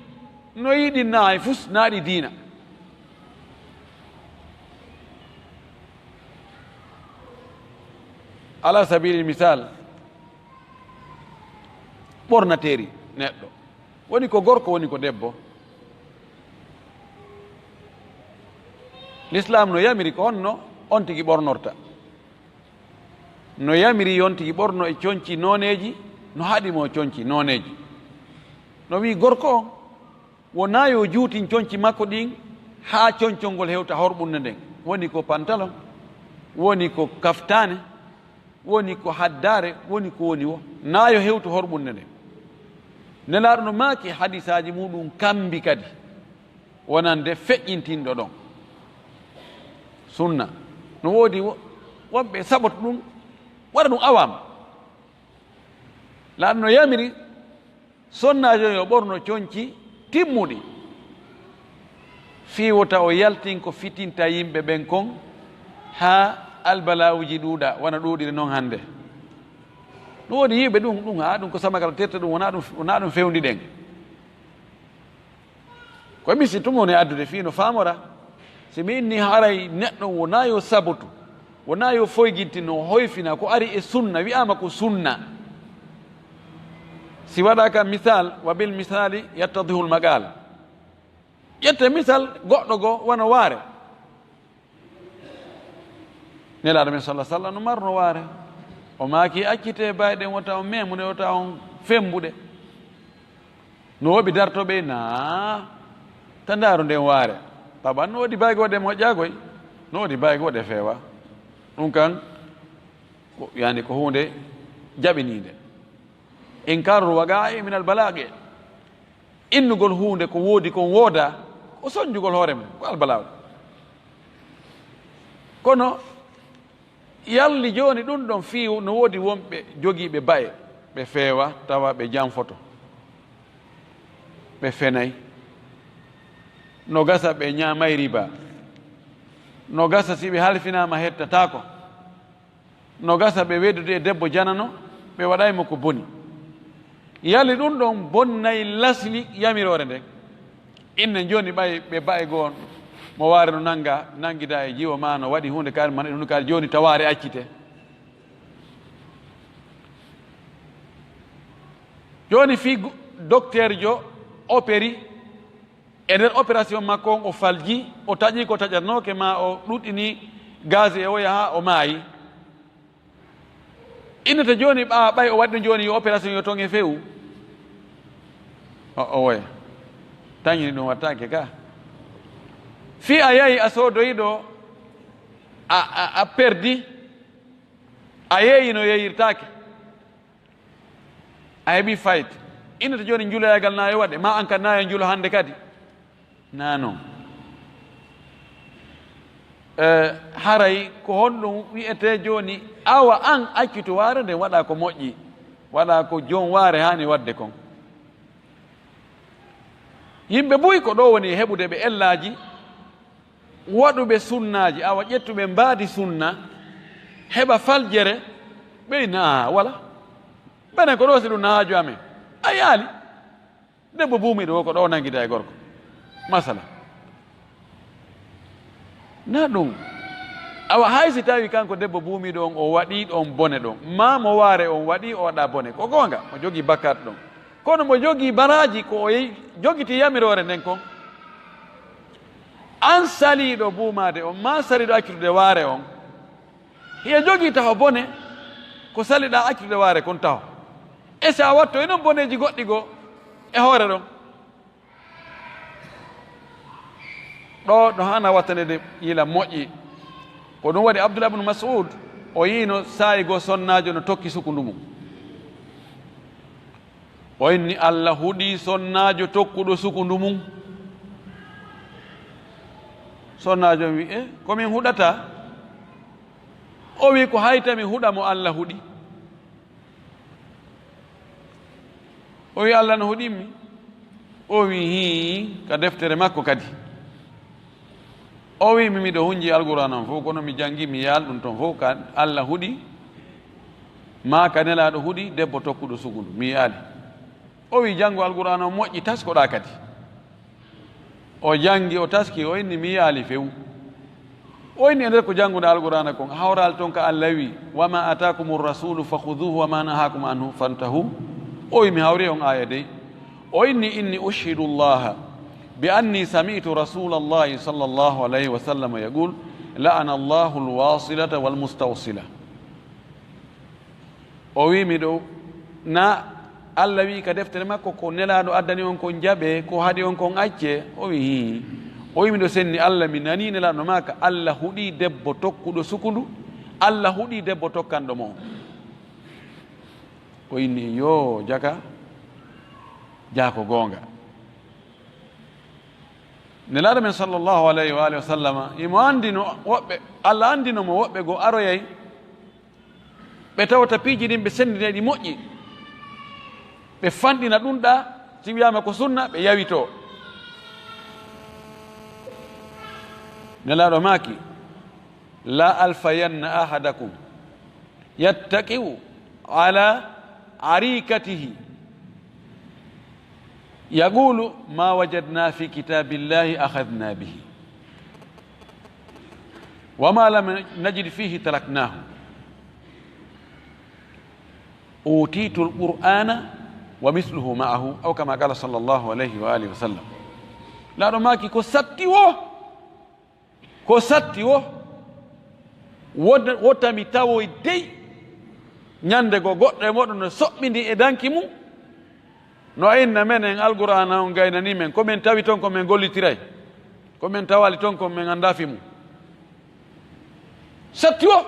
no yiɗi naay fus naaɗi diina. Ala sabili misal, ɓornateeri neɗɗo, woni ko gorko, woni ko debbo. Lislaam no yamiri ko honno on tigi ɓornorta. No yamiri yo on tigi ɓorno e conci nooneeji, no haɗi mo conci nooneeji. No wi'i gorko on, wonaa yo juutin conci makko ɗin haa concol ngol hewta horɓunde nden. Woni ko pantalon, woni ko kaftaane, woni ko haddaare, woni ko woni wo. Naa yo hewtu horɓunde nden. Nelaaɗo no maaki hadiisaaji muuɗum kambi kadi, wonande feƴƴintinɗo ɗon. Sunna. No woodi wo-, wonɓe saboto ɗum, waɗa ɗum awaama. Laaɗo no yamiri sonnaajo yo ɓorno conci timmuɗi, fii wota o yaltin ko fitinta yimɓe ɓen kon, haa albalaawuji ɗuuɗa, wona ɗuuɗiri non hannde. Ɗum woni yi'uɓe ɗum, ɗum, haa ɗum ko samakal tetta ɗum, wonaa ɗum, wonaa ɗum fewndi ɗen. Ko mi si tuma woni addude fii no faamora. Si mi inni haray neɗɗo wonaa yo sabotu, wonaa yo foyginti no hoyfina ko ari e sunna, wi'aama ko sunna. Si waɗaaka misal, wa bil misali yattadihul maqal. Ƴette misal goɗɗo goo wano waare. Nelaaɗo men sallallahu alaihi wasallam no marno waare. O maaki, "Accitee baay ɗen, wota on meemuɗe, wota on fembuɗe." No woɓi dartooɓe, "Naa, ta ndaaru nden waare." Taban no woodi baay goo ɗe moƴƴaa koy, no woodi baay goo ɗe feewa. Ɗum kan, ko, yani ko huunde jaɓiniinde. Inkaarul waqaa'i min al balaage. Innugol huunde ko woodi kon woodaa, ko sonjugol hoore mum, ko albalaagu. Kono yalli jooni ɗum ɗon fii no woodi wonɓe jogiiɓe ba'e, ɓe feewa, tawa ɓe janfoto, ɓe fenay. No gasa ɓe ñaamay riba. No gasa si ɓe halfinaama hettataako. No gasa ɓe weddude e debbo janano, ɓe waɗay mo ko boni. Yali ɗum ɗon bonnay lasli yamiroore nden? Innen jooni ɓay ɓe ba'e goo on, Mo waare no nannga, nanngida e jiwo ma no waɗi huunde kaari, mana ɗum kaari, jooni tawaare accite. Jooni fii gu-, docteur jo opéri, e nder opération makko on o falji, o taƴi ko taƴatnooke, ma o ɗuɗɗini gaz e oya haa o maayi. Innata jooni ɓaa ɓay o waɗi ɗum jooni yo opération yo toŋe fewu. O, o woya. Tañini ɗum wattaake ka. Fii a yahi a soodoyi ɗo, a, a, a perdi, a yeeyi no yeeyirtaake. A heɓi fayit. Innata jooni njuloyaagal na yo waɗe, ma an kadi na yo njulo hannde kadi. Na non. Eh, haray ko honɗum wi'etee jooni, awa an accutu waare nden waɗa ko moƴƴi, waɗa ko joom waare haani waɗde kon. Yimɓe buy ko ɗo woni e heɓude ɓe ellaaji, waɗuɓe sunnaaji, awa ƴettuɓe mbaadi sunna, heɓa faljere, ɓey na wala. Menen ko ɗo si ɗum na haaju amen. A yaali. Debbo buumiiɗo o ko ɗo nanngida e gorko. Masala. Na ɗum. Awa hay si tawi kanko debbo buumiiɗo on o waɗi ɗon bone ɗon, ma mo waare on waɗi o waɗa bone, ko goonga, mo jogii bakkaat ɗon. Kono mo jogii baraaji ko o jogiti yamiroore nden kon. An saliiɗo buumaade on, ma saliiɗo accude waare on, hiya jogii taho bone, ko saliɗaa accude waare kon taho. E si a wattoyi non boneeji goɗɗi goo e hoore ɗon. Ɗo, ɗo haana wattanede yila moƴƴi. Ko ɗum waɗi Abdullah ibn Mas'ud, o yiino saa'i goo sonnaajo no tokki sukundu mum. O inni Allah huɗi sonnaajo tokkuɗo sukundu mum. Sonnaajo on wi, "E, ko min huɗata?" O wi, "Ko hayta mi huɗa mo Allah huɗi?" O wi, "Allah no huɗimmi?" O wi, "Hii, ka deftere makko kadi." O wi, "Mi miɗo hunji Alqur'aana on fof, kono mi jangi, mi yaal ɗum ton fof, ka Allah huɗi, ma ka Nelaaɗo huɗi, debbo tokkuɗo sukundu, mi yaali." O wi, "Jango Alqur'aana on moƴƴi, taskoɗaa kadi." O jangi, o taski, o inni, "Mi yaali few." O inni, "E nder ko janguɗaa Alqur'aana kon, hawral ton ka Allah wi, 'Wa ma atakumu rasulu fakhuduhu wa ma nahakum anhu fantahu'?" O wi, "Mi hawri on aaya dey." O inni, "Inni ushhidu Allaha bi anni sami'tu Rasulallahi sallallahu alayhi wa sallam yaqul, 'La'ana Allahu al-wasilata wal mustawsila.'" O wi, "Miɗo, na Allah wi ka deftere makko ko Nelaaɗo addani on kon jaɓee, ko haɗi on kon accee?" O wi, "Hii." O wi, "Miɗo senni Allah, mi nanii Nelaaɗo maaka, Allah huɗi debbo tokkuɗo sukundu, Allah huɗi debbo tokkanɗo mo on." O inni, "Yoo, jaka, jaa ko goonga." Nelaaɗo men sallallahu alayhi wa alihi wa sallama, imo anndi no woɓɓe, Allah anndino mo woɓɓe goo aroyay, ɓe tawata piiji ɗin ɓe senndinay ɗi moƴƴi, ɓe fanɗina ɗum ɗaa, si wiyaama ko sunna, ɓe yawitoo. Nelaaɗo maaki, "La alfayanna ahadakum yattaki'u ala arikatihi yaqulu ma wajadna fi kitabillahi akhadna bihi wa ma lam najid fihi taraknahu. Utitu alqur'ana wa misluhu ma'ahu, aw kama qala sallallahu alayhi wa alihi wa sallam." Nelaaɗo maaki ko satti wo, ko satti wo, wota, wota mi tawoy dey ñande goo goɗɗo e mooɗon no soɓɓindi e danki mum, no inna menen Alqur'aana on gaynanii men, ko men tawi ton ko men gollitiray, ko men tawali ton ko men anndaa fii mum. Satti wo,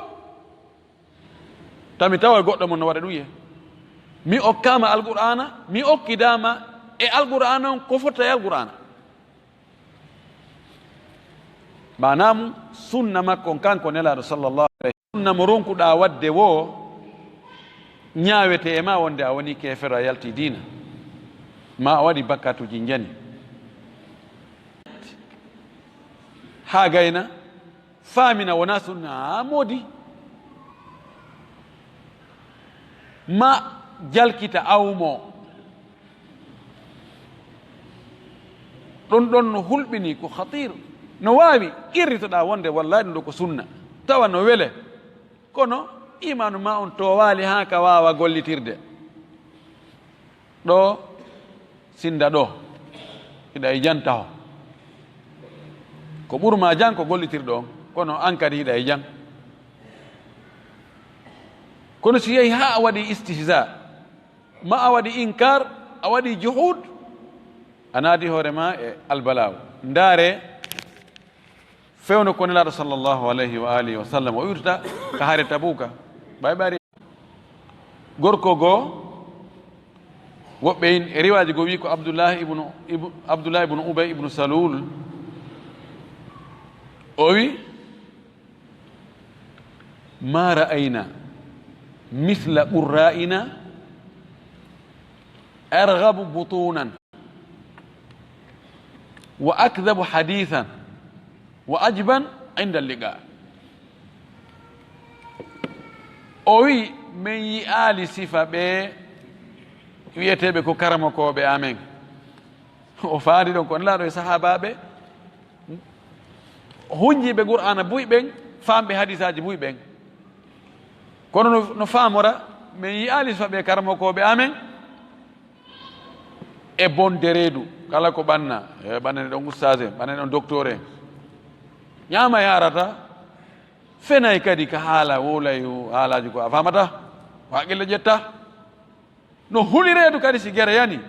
tami tawa goɗɗo mon no waɗa ɗum ye. Mi okkaama Alqur'aana, mi okkidaama e Alqur'aana on ko fotta e Alqur'aana. Maanaa mum, sunna makko on kanko Nelaaɗo sallallahu alayhi, sunna mo ronkuɗaa waɗde woo, ñaawete e maa wonde a wonii keefero, a yaltii diina, maa a waɗi bakkatuuji njani. Haa gayna, faamina wonaa sunna, a moodi. Ma jalkita awmo. Ɗon ɗon no hulɓini, ko khatiir. No waawi qirritoɗaa wonde wallaahi ɗum ɗo ko sunna, tawa no wele, kono iimaanu maa on toowaali haa ka waawa gollitirde. Ɗo, sinnda ɗo, hiɗa e jan taho. Ko ɓurmaa jan ko gollitirɗo on, kono an kadi hiɗa e jan. Kono si yehi haa a waɗi istihza, ma a waɗi inkar, a waɗi juhud, a naati hoore ma e albalaaw. Ndaare fewndo ko Nelaaɗo sallallahu alayhi wa alihi wa sallam o wirta ka hare Tabuka. Ɓay ɓari gorko goo, woɓɓe in e riwaaji goo wi ko Abdullahi ibnu, ibnu, Abdullahi ibnu Ubay ibnu Salul. O wi, "Ma ra'ayna mithla qurra'ina arghabu butunan wa akdhabu hadithan wa ajban inda liqa." O wi, "Min yi'aali sifa ɓe wi'eteeɓe ko karamokooɓe amen." O faandi ɗon ko Nelaaɗo e sahaabaaɓe hunjiiɓe Qur'aana buy ɓen, faamɓe hadiisaaji buy ɓen. Kono no, no faamora, "Min yi'aali sifa ɓe karamokooɓe amen e bonde reedu, kala ko ɓanna, e ɓannane ɗon ustaas en, ɓannane ɗon doktoor en. Ñaama yaarata, fenay kadi ka haala wowlay haalaaji ko a faamata, ko haqqille ƴetta." No huli reedu kadi si gere yani.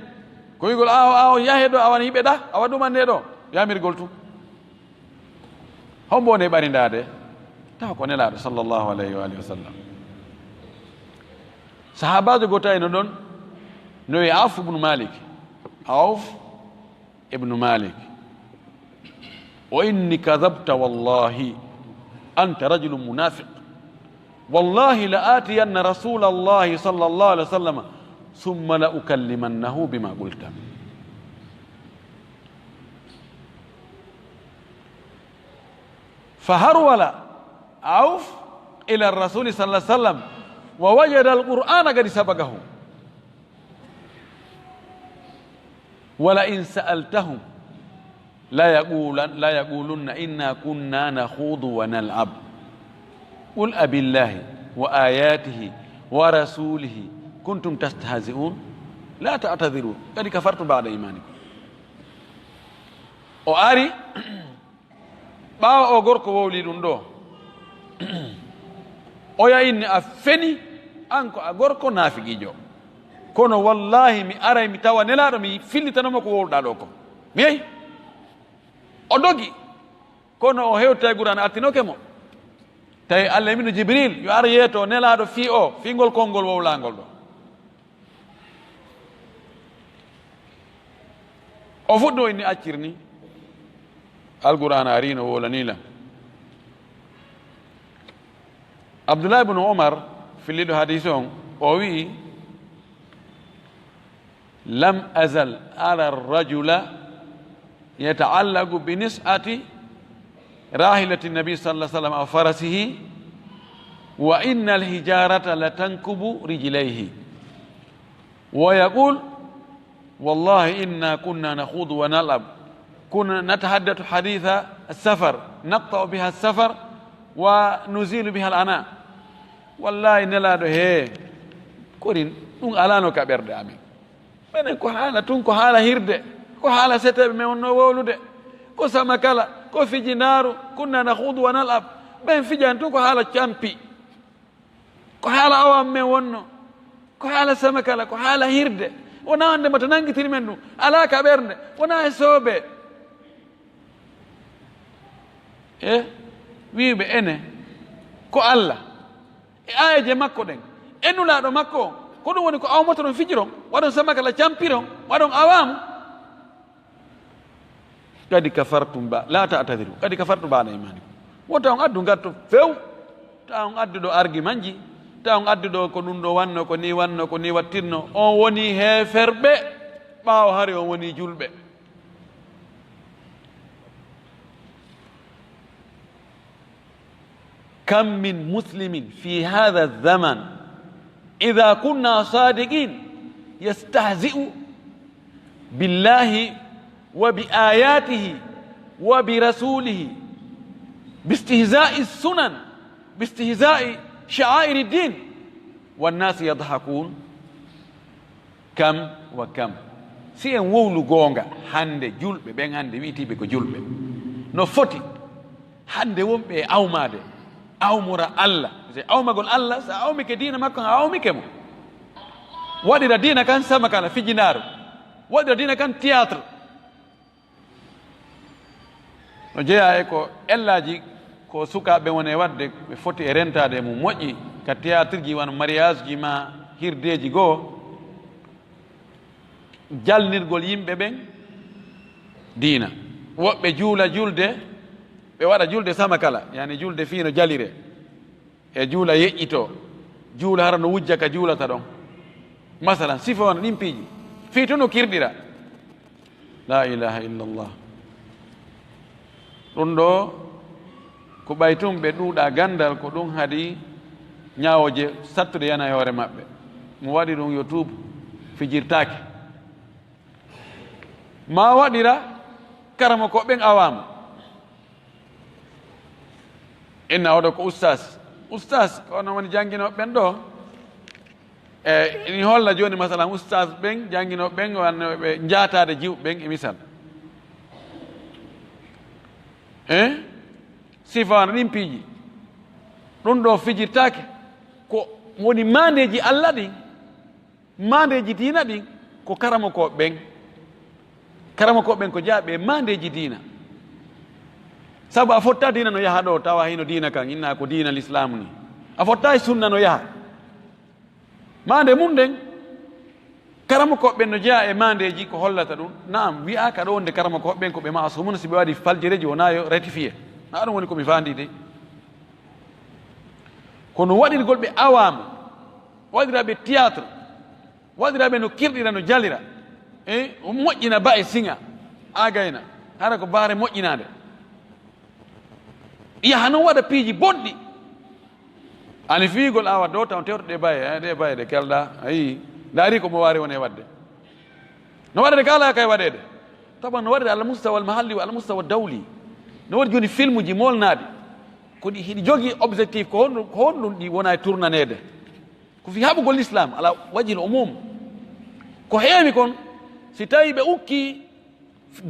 Ko wi'gol, "Aawo, aawo, yahe ɗo, awa yiɓe ɗa, awa ɗumande ɗo." Yamirgol tun. Hombo ne ɓarindaade? Tawa ko Nelaaɗo sallallahu alayhi wa alihi wa sallam. Sahaabaajo gooto ino ɗon, no wi'e Awf ibn Malik. Awf ibn Malik. "Wa inni kadhabta wallahi, anta rajulun munafiq. Wallahi la atiyanna Rasulallahi sallallahu alayhi wa sallam, thumma la ukallimannahu bima qulta." Fa harwala Awf ila Rasuli sallallahu alayhi wa sallam, wa wajada al-Qur'ana qad sabaqahu. "Wa la in sa'altahum la yaqulan-, la yaqulunna inna kunna nakhudu wa nal'ab. Qul abillahi wa ayatihi wa rasulihi kuntum tastahzi'un. La ta'tadhiru qad kafartum ba'da imanikum." O ari, ɓaawo o gorko wowli ɗum ɗo, oya inni, "A feni, an ko a gorko naafiqiijo. Kono wallahi mi aray mi tawa Nelaaɗo, mi fillitano mo ko wowluɗaa ɗo ko." Mi yehi. O dogi, kono o hewtitay Qur'aana artinoke mo. Tawi Allah wino Jibril, yo ar yeeto Nelaaɗo fii o, fii ngol konngol wowlaangol ɗo. O fuɗɗo inni accir ni. Alqur'aana ari no wowlanii la. Abdullah ibn Umar, filliɗo hadiis on, o wi'i, "Lam azal ara rajula yata'allaqu bi nis'ati rahilati nabi sallallahu alaihi wasallam aw farasihi, wa innal hijarata latankubu rijlaihi, wa yaqul, wallahi inna kunna nakhudu wa nal'ab, kunna natahaddathu haditha as-safar, naqta'u biha as-safar, wa nuzilu biha al-ana." Wallahi, Nelaaɗo, hee, korin ɗum alaano ka ɓerɗe amen. Menen ko haala tun, ko haala hirde, ko haala seteeɓe men wonno wowlude, ko samakala, ko fijinaaru, kunna nakhudu wa nal'ab. Men fijan tun ko haala campi, ko haala awam men wonno, ko haala samakala, ko haala hirde. Wonaa wonde mata nanngitiri men ɗum, alaa ka ɓernde, wonaa e soobee. E wi'uɓe ene ko Allah e aayeeje makko ɗen, e nulaaɗo makko on, ko ɗum woni ko awmotoɗon, fijiron, waɗon samakala, campiron, waɗon awaamu. Kadi kafartum ba, la ta'tadiru, kadi kafartum ba'da imanikum. Wota on addu ngatto few, ta on addu ɗo argument ji, ta on addu ɗo ko ɗum ɗo wanno, ko ni wanno, ko ni wattinno, on woni heeferɓe ɓaawo hari on woni julɓe. كم من مسلم في هذا الزمن إذا كنا صادقين يستهزئ بالله وبآياته وبرسوله باستهزاء السنن، باستهزاء شعائر الدين، والناس يضحكون. Kam wa kam. Si en wowlu goonga, hannde julɓe ɓen, hannde wi'itiiɓe ko julɓe, no foti hannde wonɓe e awmaade, awmora Allah. Si awmagol Allah, so a awmike diina makko, a awmike mo. Waɗira diina kan samakala, fijindaaru. Waɗira diina kan théâtre. No jeyaa e ko ellaaji ko sukaaɓe woni e waɗde, ɓe foti e rentaade e mum moƴƴi ka théâtre ji, wano mariage ji ma hirdeeji goo, jalnirgol yimɓe ɓen diina. Woɓɓe juula julde, ɓe waɗa julde samakala, yani julde fii no jalire. E juula yeƴƴitoo, juula hara no wujja ka juulata ɗon. Masalan, sifa on ɗin piiji, fii to no kirɗira. La ilaha illallah. Ɗum ɗo, ko ɓay tun ɓe ɗuuɗa ganndal, ko ɗum haɗi ñaawooje sattude yana e hoore maɓɓe. Mo waɗi ɗum yo tuub, fijirtaake. Ma waɗira karamoko ɓen awaama. Inna oɗo ko ustaas. Ustaas ko onon woni jannginooɓe ɓen ɗo. E ini holla jooni, masalan, ustaas ɓen, jannginooɓe ɓen, wanno ɓe njaataade jiwɓe ɓen, e misal. E sifaano ɗin piiji. Ɗum ɗo fijirtaake. Ko woni maandeeji Alla ɗin. Maandeeji diina ɗin ko karamokooɓe ɓen. Karamokooɓe ɓen ko jeyaa ɓe maandeeji diina. Sabu a fotta diina no yaha ɗo, tawa hino diina kan, inna ko diina lislaamu ni. A fotta e sunna no yaha. Maande mun nden, karamokooɓe ɓen no jeyaa e maandeeji ko hollata ɗum. Naam, wi'aaka ɗo wonde karamokooɓe ɓen ko ɓe maasumun, si ɓe waɗi faljereji wonaa yo rectifié. Na ɗum woni ko mi faandi de. Kono waɗirgol ɓe awaama, waɗira ɓe théâtre, waɗira ɓe no kirɗira, no jalira, e moƴƴina ba e siŋa, agayna, hara ko baare moƴƴinaande. Yaha non waɗa piiji bonɗi. Ani fiigol awa dow taw tewto ɗe baye, eh, ɗe baye ɗe kelɗa, ayi, ndaari ko mo waari woni e waɗde. No waɗede ka ala kay waɗede. Taban no waɗede ala mustawa al mahalli wa ala mustawa dawli. No waɗi jooni filmuji molnaaɗi. Ko ɗi hiɗi jogii objectif, ko honɗum, ko honɗum ɗi wona e tournaneede? Ko fii haɓugol l'islam ala wajhil umum. Ko heewi kon, si tawi ɓe ukki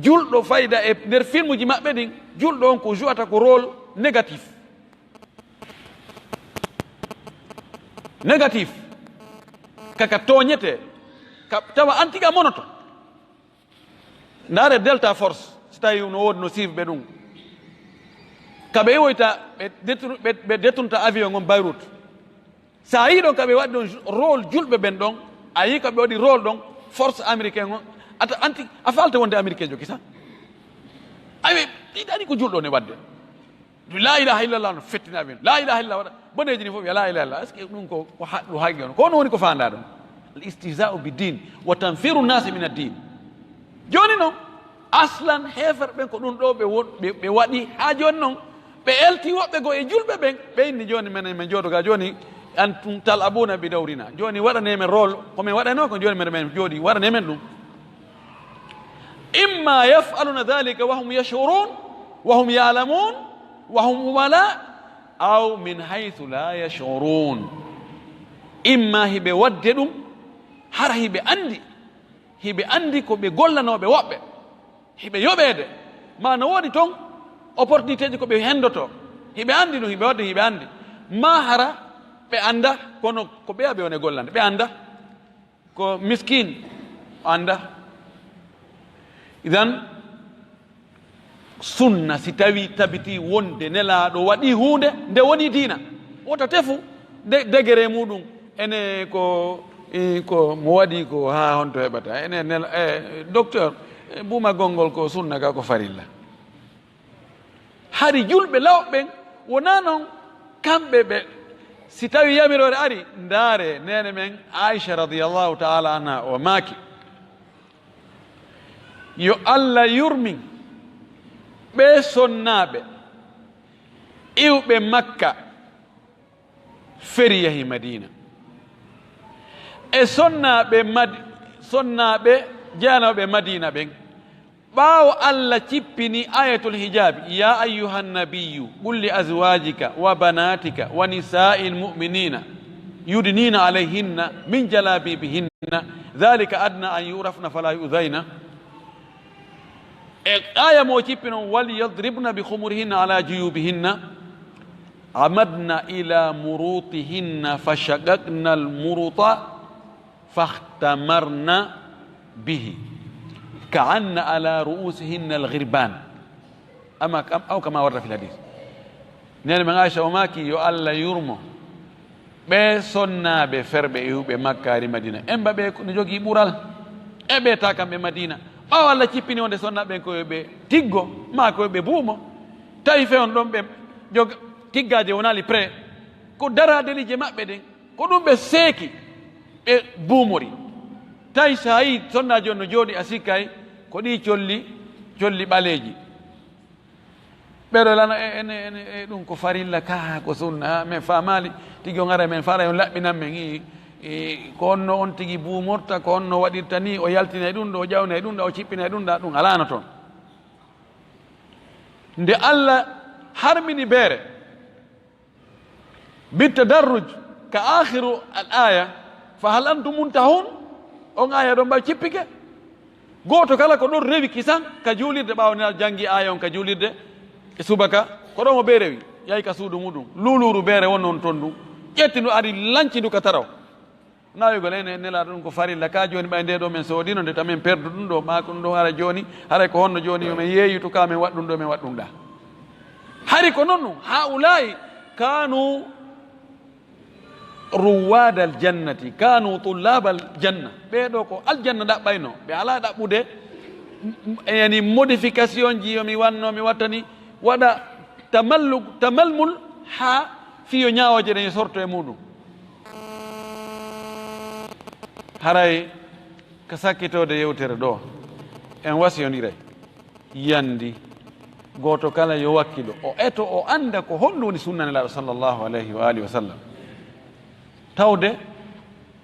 julɗo fayda e nder filmuji maɓɓe ɗin, julɗo on ko jouata ko rôle négatif. Négatif. Kaka tooñete. Ka, tawa antiga monoto. Ndaare Delta Force, si tawi no woodi no suivre ɓe ɗum. Ka ɓe iwoyta, ɓe détour-, ɓe, ɓe détournta avion on Beyrouth. Sa yii ɗon ka ɓe waɗi ɗon rôle julɓe ɓen ɗon, a yii ka ɓe waɗi rôle ɗon, force américain on, ata anti, a falta wonde américain jo kisa. Ayi, ɗi ɗani ko julɗo ne waɗde. La ilaha illallah no fettina ɓen. La ilaha illallah waɗa. Boneeji ni fof wiya la ilaha illallah. Est-ce que ɗum ko, ko ha-, ɗum haqqi on? Ko hono woni ko faandaa ɗon? Al istihza'u bid din wa tanfiru nasi min ad din. Jooni noon, aslan heeferɓe ɓen ko ɗum ɗo ɓe won-, ɓe, ɓe waɗi haa jooni noon. Ɓe elti woɓɓe goo e julɓe ɓen, ɓe inni jooni menen men jooɗo ga jooni, antum tal'abuna bi dawrina. Jooni waɗanee men rôle, ko men waɗanoo ko jooni men, men jooɗi, waɗanee men ɗum. Imma yaf'aluna dhalika wa hum yash'urun, wa hum ya'lamun, wa hum umala, aw min haythu la yash'urun. Imma hiɓe waɗde ɗum, hara hiɓe anndi, hiɓe anndi ko ɓe gollanooɓe woɓɓe, hiɓe yoɓeede, ma no woodi toon opportunité ji ko ɓe henndotoo, hiɓe anndi ɗum, hiɓe waɗde, hiɓe anndi, ma hara ɓe annda, kono ko ɓeya ɓe woni e gollande, ɓe annda. Ko miskin, o annda. Idan, sunna, si tawi tabiti wonde Nelaaɗo waɗi huunde, nde woni diina. Wota tefu de-, degré muɗum. Ene ko, i, ko mo waɗi ko haa honto heɓata. Ene nel-, e, docteur, e, buumagol ngol ko sunna ka ko farilla. Hari julɓe lawɓe ɓen wonaa non kamɓe ɓe, si tawi yamiroore ari, ndaare neene men Aisha radiyallahu ta'ala anha, o maaki, yo Allah yurmin ɓee sonnaaɓe iwɓe Makka feri yahi Madina. E sonnaaɓe Mad-, sonnaaɓe jeyanooɓe Madina ɓen, Ɓaawo Allah cippini ayatul hijabi, "Ya ayyuhan nabiyyu, qul li azwajika wa banatika wa nisa'il mu'minina yudnina alayhinna min jalabibihinna, dhalika adna an yu'rafna fala yu'dhayna." E aya mo cippino, "Wal yadribna bi khumurihinna ala juyubihinna." "Amadna ila murutihinna fashaqaqna al muruta fakhtamarna bihi ka'anna ala ru'usihinna al ghirban." Ama kam, aw kama warda fil hadith. Nene men Aisha o maaki, yo Allah yurmo ɓe sonnaaɓe ferɓe iwɓe Makka ari Madina. Emba ɓe no jogii ɓural. E ɓe ta kamɓe Madina. Ɓaawo Allah cippini wonde sonnaaɓe ɓen ko yo ɓe tiggo, maa ko yo ɓe buumo. Tawi fewon ɗon ɓe jog-, tiggaaje wonaali prêt. Ko daradelije maɓɓe ɗen. Ko ɗum ɓe seeki, ɓe buumori. Tawi so a yii sonnaajo on no jooɗi, a sikkay ko ɗi colli, colli ɓaleeji. Ɓeɗo lano e, ene, ene, e ɗum ko farilla ka, ko sunna, men faamaali tigi on ara men faala on laɓɓinan men. I, i, ko honno on tigi buumorta, ko honno waɗirta ni, o yaltinay ɗum ɗo, o ƴawnay ɗum ɗa, o cippinay ɗum ɗa, ɗum alaano toon. Nde Allah harmini beere, bitadarruj, ka akhiru al aya, "Fa hal antum muntahun?" On aya ɗon ɓay cippike. Gooto kala ko ɗon rewi kisan ka juulirde, ɓaawo nena janngi aya on ka juulirde e subaka, ko ɗon o bee rewi, yahi ka suudu muɗum, luuluuru beere wonno on ton ndun, ƴetti ndu ari lanci ndu ka taraw. Naawigol en e Nelaaɗo ɗum ko farilla. Ka jooni ɓay nde ɗo men soodino nde, ta men perdu ɗum ɗo, maa ko ɗum ɗo hara jooni, haray ko honno jooni yo men yeeyitu ka men waɗ ɗum ɗo, men waɗ ɗum ɗa. Hari ko non ɗum, haa'ulaa'i kaanu ruwaadal jannati, kaanu tullaabal janna. Ɓee ɗo ko aljanna ɗaɓɓayno, ɓe alaa ɗaɓɓude, m-, m-, yani modification ji yo mi wanno, mi wattani, waɗa tamallu-, tamalmul haa fii yo ñaawooje ɗen sorto e muɗum. Haray ka sakkitoode yewtere ɗo, en wasiyondiray yandi gooto kala yo wakkilo, o eto, o annda ko honɗum woni sunna Nelaaɗo sallallahu alayhi wa alihi wa sallam. Tawde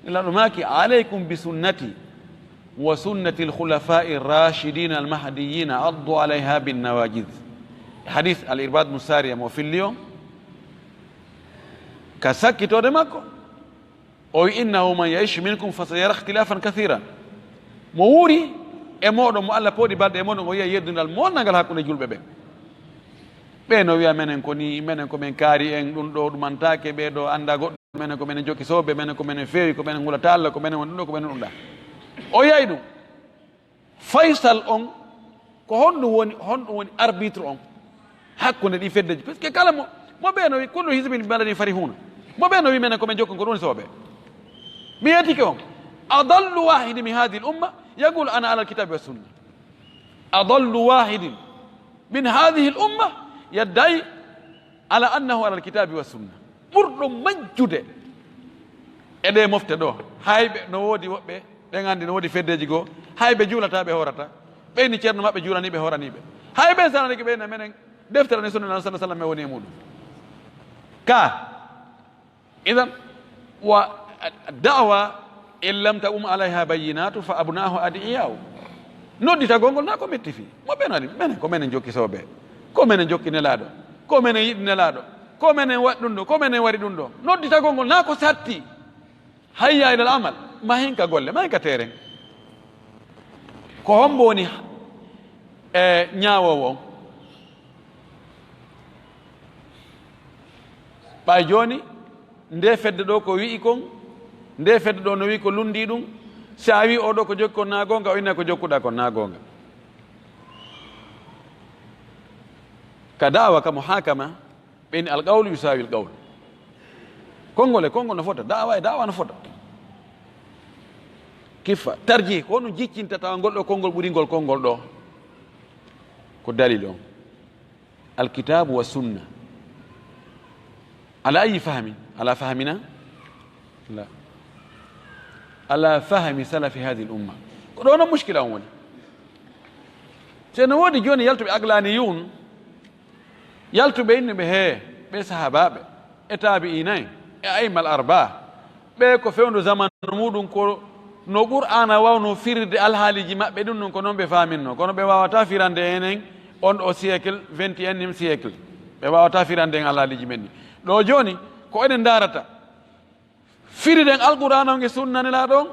Nelaaɗo maaki, "Alaykum bi sunnati wa sunnati al-khulafa'i ar-rashidina al-mahdiyina, addu alayha bin nawajid." Hadith al-Irbad bin Sariya mo filli on, ka sakkitoode makko, o wi, "Innahu man ya'ish minkum fasayara ikhtilafan kathiran." Mo wuuri e mooɗon, mo Allah pooɗi balɗe e mooɗon, o yi'a yeddungal monnangal hakkunde julɓe ɓen. Ɓe no wi'a, "Menen ko ni, menen ko men kaari en, ɗum ɗo ɗumantaake, ɓee ɗo annda goɗɗum, menen ko menen jokki soobe, menen ko menen feewi, ko menen ngulata Allah, ko menen woni ɗum ɗo, ko menen ɗum ɗa." O yi'ay ɗum. Faysal on, ko honɗum woni, honɗum woni arbitre on hakkunde ɗi feddeji? Parce que kala mo, mo ɓe no wi, "Kullu hizbin bima ladayhim farihuna." Mo ɓe no wi, "Menen ko men jokkon ko ɗum woni soobe." Mi yetike on. Adallu wahidin min hadhihi al-umma yaqulu ana ala al-kitabi wa sunna. Adallu wahidin min hadhihi al-umma yadda'i ala annahu ala al-kitabi wa sunna. Ɓurɗo majjude e ɗe mofte ɗo, hay ɓe no woodi woɓɓe, ɓen anndi no woodi feddeji goo, hay ɓe juulata, ɓe hoorata, ɓe ni ceerno maɓɓe juulani ɓe, hoorani ɓe. Hay ɓe sanani ɓe na menen deftere ni sunna sallallahu alaihi wasallam woni e muɗum. Ka, idan, wa da'wa in lam taqum alaiha bayyinatu fa abna'uha ad'iya'u. Nodditagol ngol na ko metti fii. Mo ɓen waɗi, menen ko menen jokki soobe. Ko menen jokki Nelaaɗo. Ko menen yiɗi Nelaaɗo. Ko menen waɗi ɗum ɗo. Ko menen waɗi ɗum ɗo. Nodditagol ngol na ko satti. Hayya ilal amal. Ma hin ka golle, ma hin ka teeren. Ko hombo woni, e, ñaawoowo on? Ɓay jooni, nde fedde ɗo ko wi'i kon, nde fedde ɗo no wi'i ko lundi ɗum, si a wi'i o ɗo ko jokki kon na goonga, o inna ko jokkuɗa kon na goonga. Ka da'wa, ka muhakama, ɓe ni al qawlu yusawi al qawl. Konngol e konngol no fota, da'wa e da'wa no fota. Kiffa, tarjih, ko honɗum jiccinta tawa ngol ɗo konngol ɓuri ngol konngol ɗo? Ko dalil on. Alkitabu wa sunna. Ala ayi fahmin? Ala fahmina? La. Ala fahmi salafi hadhihi al umma. Ko ɗo non mushkila on woni. Se no woodi jooni yaltuɓe aglaniyun, yaltuɓe innuɓe he ɓe sahaabaaɓe, e taabi'iina en, e a'imma al arba'a, ɓe ko fewndo zamanu muɗum ko No Qur'aana waawno firirde alhaaliiji maɓɓe ɗum ɗum, ko noon ɓe faaminno. Kono ɓe waawataa firande enen on ɗo siècle, vingt et unième siècle. Ɓe waawataa firande en alhaaliiji men ɗi. Ɗo jooni, ko enen ndaarata. Firiɗen Alqur'aana on e Sunna Nelaaɗo on,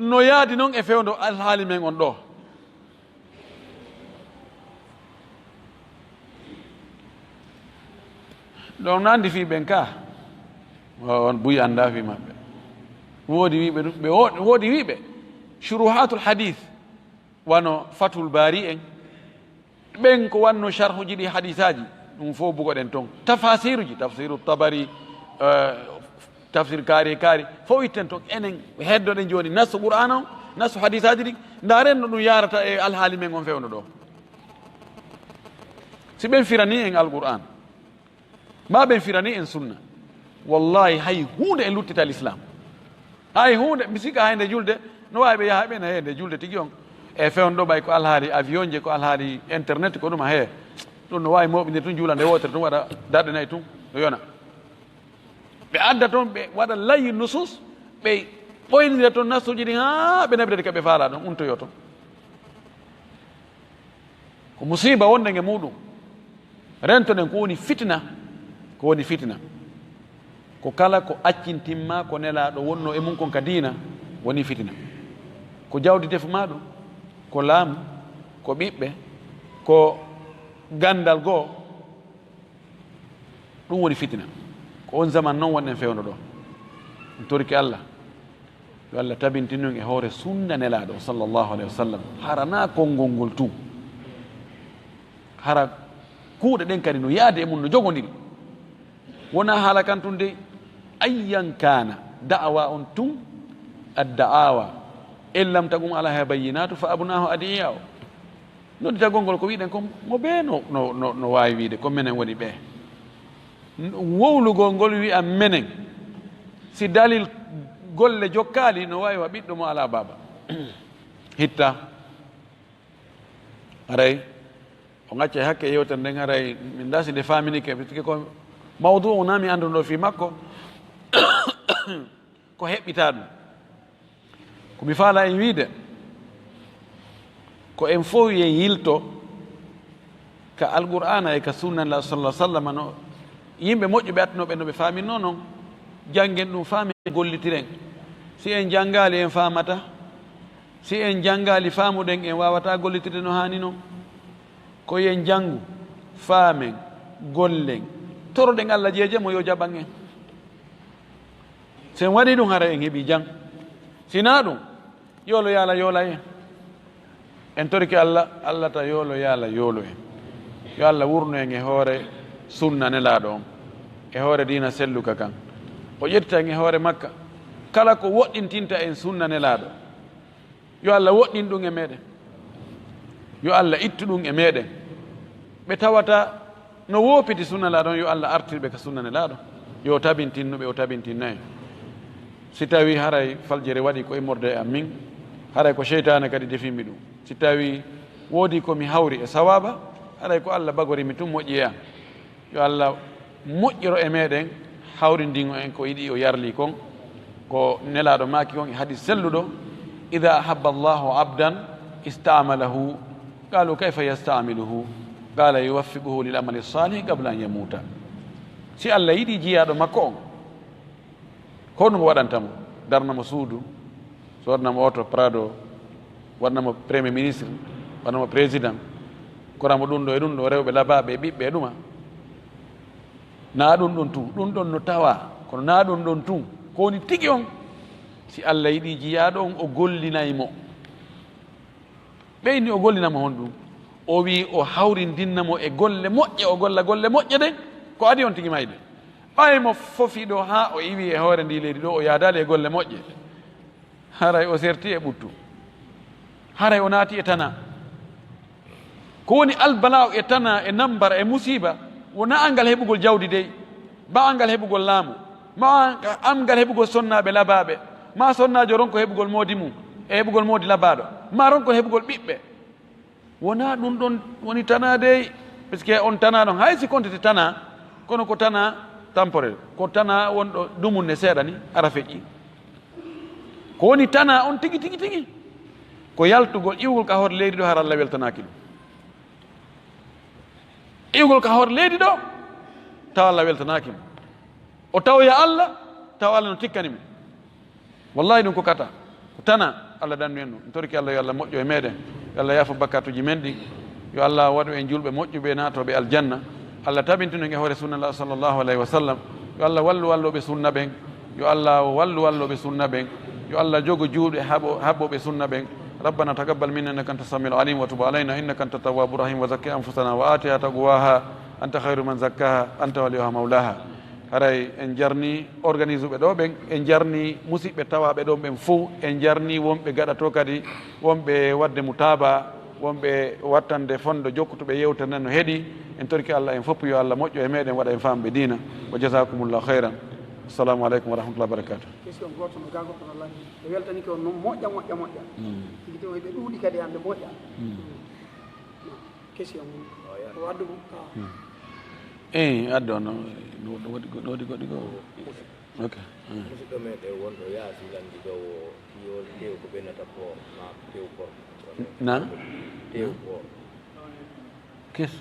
no yaadi noon e fewndo alhaali men on ɗo. Ɗon no anndi fii ɓen ka, o-, on buy anndaa fii maɓɓe. Woodi wiiɓe ɗum, ɓe wo-, woodi wiiɓe Shuruhaatul Hadiis, wano Fathul Baari en, ɓen ko wanno sharhuji ɗi hadiisaaji, ɗum fof bugoɗen ton. Tafasiruji, Tafsiru Tabari, eh, Tafsir kaari e kaari, fof itten ton. Enen heddoɗen jooni nasu Qur'aana on, nasu hadiisaaji ɗin, ndaaren no ɗum yaarata e alhaali men on fewndo ɗo. Si ɓen firanii en Alqur'aan, maa ɓen firanii en Sunna, wallahi hay huunde en luttita Lislaam. Hay huunde, mi sikka hay nde julde, no waawi ɓe yaha ɓen hay nde julde tigi on. E fewndo ɗo ɓay ko alhaali avion je, ko alhaali internet, ko ɗum a hee. Ɗum no waawi mooɓindirde tun, juula nde wootere tun, waɗa darɗe nayi tun, no yona. Ɓe adda toon, ɓe waɗa layyi nusus, ɓe ɓoynira toon nassuuji ɗin haa ɓe naɓira ɗi ka ɓe faalaa ɗon, untoyoo toon. Ko musiiba wonde e muuɗum. Rentoɗen ko woni fitina, ko woni fitina. Ko kala ko accintinmaa ko Nelaaɗo wonnoo e mum kon ka diina, woni fitina. Ko jawdi defu maa ɗum, ko laamu, ko ɓiɓɓe, ko ganndal goo, ɗum woni fitina. Ko on zaman noon wonɗen fewndo ɗo. En torike Allah, yo Allah tabintin en e hoore sunna Nelaaɗo, sallallahu alayhi wa sallam. Hara naa konngol ngol tun. Hara kuuɗe ɗen kadi no yaade e mum, no jogondiri. Wonaa haala kan tun dey, ayyan kaana, da'awa on tun, ad-da'awa, in lam takum alayha bayyinatu fa abna'u adiya o. Nodditagol ngol ko wi'ɗen kon, mo bee no, no, no, no waawi wi'de, ko menen woni ɓee. N-, wowlugol ngol wi'a menen, si dalil golle jokkaali, no waawi wa ɓiɗɗo mo alaa baaba. Hitta. Haray, o ŋacca hakke yewtere nden, haray, min ndaa si nde faaminike, parce que ko mawdu'u naa mi annduɗo fii makko, ko heɓɓitaa ɗum. Ko mi faala en wiide, ko en fof en yilto ka Alqur'aana e ka sunna Nelaaɗo sallallahu alaihi wasallam, no yimɓe moƴƴuɓe attunooɓe no ɓe faaminno non, janngen ɗum, faamen, gollitiren. Si en janngaali, en faamata. Si en janngaali, faamuɗen, en waawataa gollitirde no haani non. Ko yo en janngu, faamen, gollen, toroɗen Allah jeeje mo, yo jaɓan en. Si en waɗii ɗum, hara en heɓii jam. Si naa ɗum, yoolo yo Allah yoola en. En torike Allah, Allah ta yoolo yo Allah yoolu en. Yo Allah wurnu en e hoore sunna Nelaaɗo on, e hoore diina selluka kan. O ƴetta en e hoore makka. Kala ko woɗɗintinta en sunna Nelaaɗo, yo Allah woɗɗin ɗum e meɗen. Yo Allah ittu ɗum e meɗen. Ɓe tawata no woopiti sunna Nelaaɗo on, yo Allah artir ɓe ka sunna Nelaaɗo. Yo tabintinnu ɓe, o tabintinna en. Si tawii haray faljere waɗi ko immorde e am min, haray ko seytaane kadi defimmi ɗum. Si tawii woodi ko mi hawri e sawaaba, haray ko Allah bagori mi tun, moƴƴi e an. Yo Allah moƴƴoro e meɗen, hawrindino en ko yiɗi o yarli kon, ko Nelaaɗo maaki kon e hadis selluɗo, "Idha ahabba Allahu abdan ista'malahu, qalu kayfa yasta'miluhu, qala yuwaffiquhu lil amali salih qabla an yamuta." Si Allah yiɗi jiyaaɗo makko on, ko honɗum o waɗanta mo? Darna mo suudu, sodna mo oto Prado, waɗna mo premier ministre, waɗna mo président, kora mo ɗum ɗo e ɗum ɗo, rewɓe labaaɓe e ɓiɓɓe e ɗuma. Naa ɗum ɗon tun, ɗum ɗon no tawa, kono naa ɗum ɗon tun. Ko woni tigi on? Si Allah yiɗi jiyaaɗo on, o gollinay mo. Ɓeyni o gollina mo honɗum? O wi'i o hawrindinna mo e golle moƴƴe, o golla golle moƴƴe ɗen, ko adii on tigi mayde. Ɓay mo fofi ɗo haa o iwi e hoore ndii leydi ɗo, o yaadaali e golle moƴƴe, haray o serti e ɓuttu, haray o naati e tana. Ko woni albala'u e tana e nambara e musiiba? Wonaa anngal heɓugol jawdi dey, maa anngal heɓugol laamu, maa anngal heɓugol sonnaaɓe labaaɓe, maa sonnaajo ronko heɓugol moodi mum e heɓugol moodi labaaɗo, maa ronko heɓugol ɓiɓɓe. Wonaa ɗum ɗon woni tana dey, parce que on tana ɗon, hay si kontete tana, kono ko tana temporel, ko tana wonɗo dumunne seeɗa ni, ara feƴƴi. Ko woni tana on tigi, tigi, tigi, ko yaltugol, iwgol ka hoore leydi ɗo, hara Allah weltanaaki ɗum. Iwgol ka hoore leydi ɗo, tawa Allah weltanaaki mo. O tawoya Allah, tawa Allah no tikkani mo. Wallahi, ɗum ko kata, ko tana. Allah dandu en ɗum. En torike Allah, yo Allah moƴƴo e meɗen, yo Allah yaafo bakkatuji men ɗi, yo Allah waɗu en julɓe moƴƴuɓe, naatoɓe aljanna. Allah tabintino en e hoore sunna Allah sallallahu alayhi wa sallam. Yo Allah wallu walloɓe sunna ɓen. Yo Allah wallu walloɓe sunna ɓen. Yo Allah jogo juuɗe haɓo-, haɓɓoɓe sunna ɓen. ربنا تقبل منا إنك أنت السميع العليم وتب علينا إنك أنت التواب الرحيم وزكي أنفسنا وآتها تقواها أنت خير من زكاها أنت وليها مولاها. Haray en jarni organise ɓe ɗo ɓen, en jarni musiɓɓe tawaɓe ɗon ɓen fof, en jarni wonɓe gaɗa to kadi, wonɓe waɗde mutaba, wonɓe wattande fondo jokkutuɓe yewtere nden no heɗi. En torki Allah en fof, yo Allah moƴƴo e meɗen, waɗa en famɓe diina. Wa jazakumullahu khairan. Assalamu alaikum wa rahmatullahi wa barakatuh. Question goto no ga goɗɗo no lanni. Ɓe weltanike on noon moƴƴa, moƴƴa, moƴƴa. Tigi tigi ɓe ɗuuɗi kadi hannde moƴƴa. Question mum. O addu mum. Eyi, addu on. No, no waɗi go-, no waɗi goɗɗi goo. Ok. Musidɗo meɗen wonɗo yaasi lanndi ɗo o yo tew ko ɓennata poor ma tew poor. Na? Tew poor. Kes?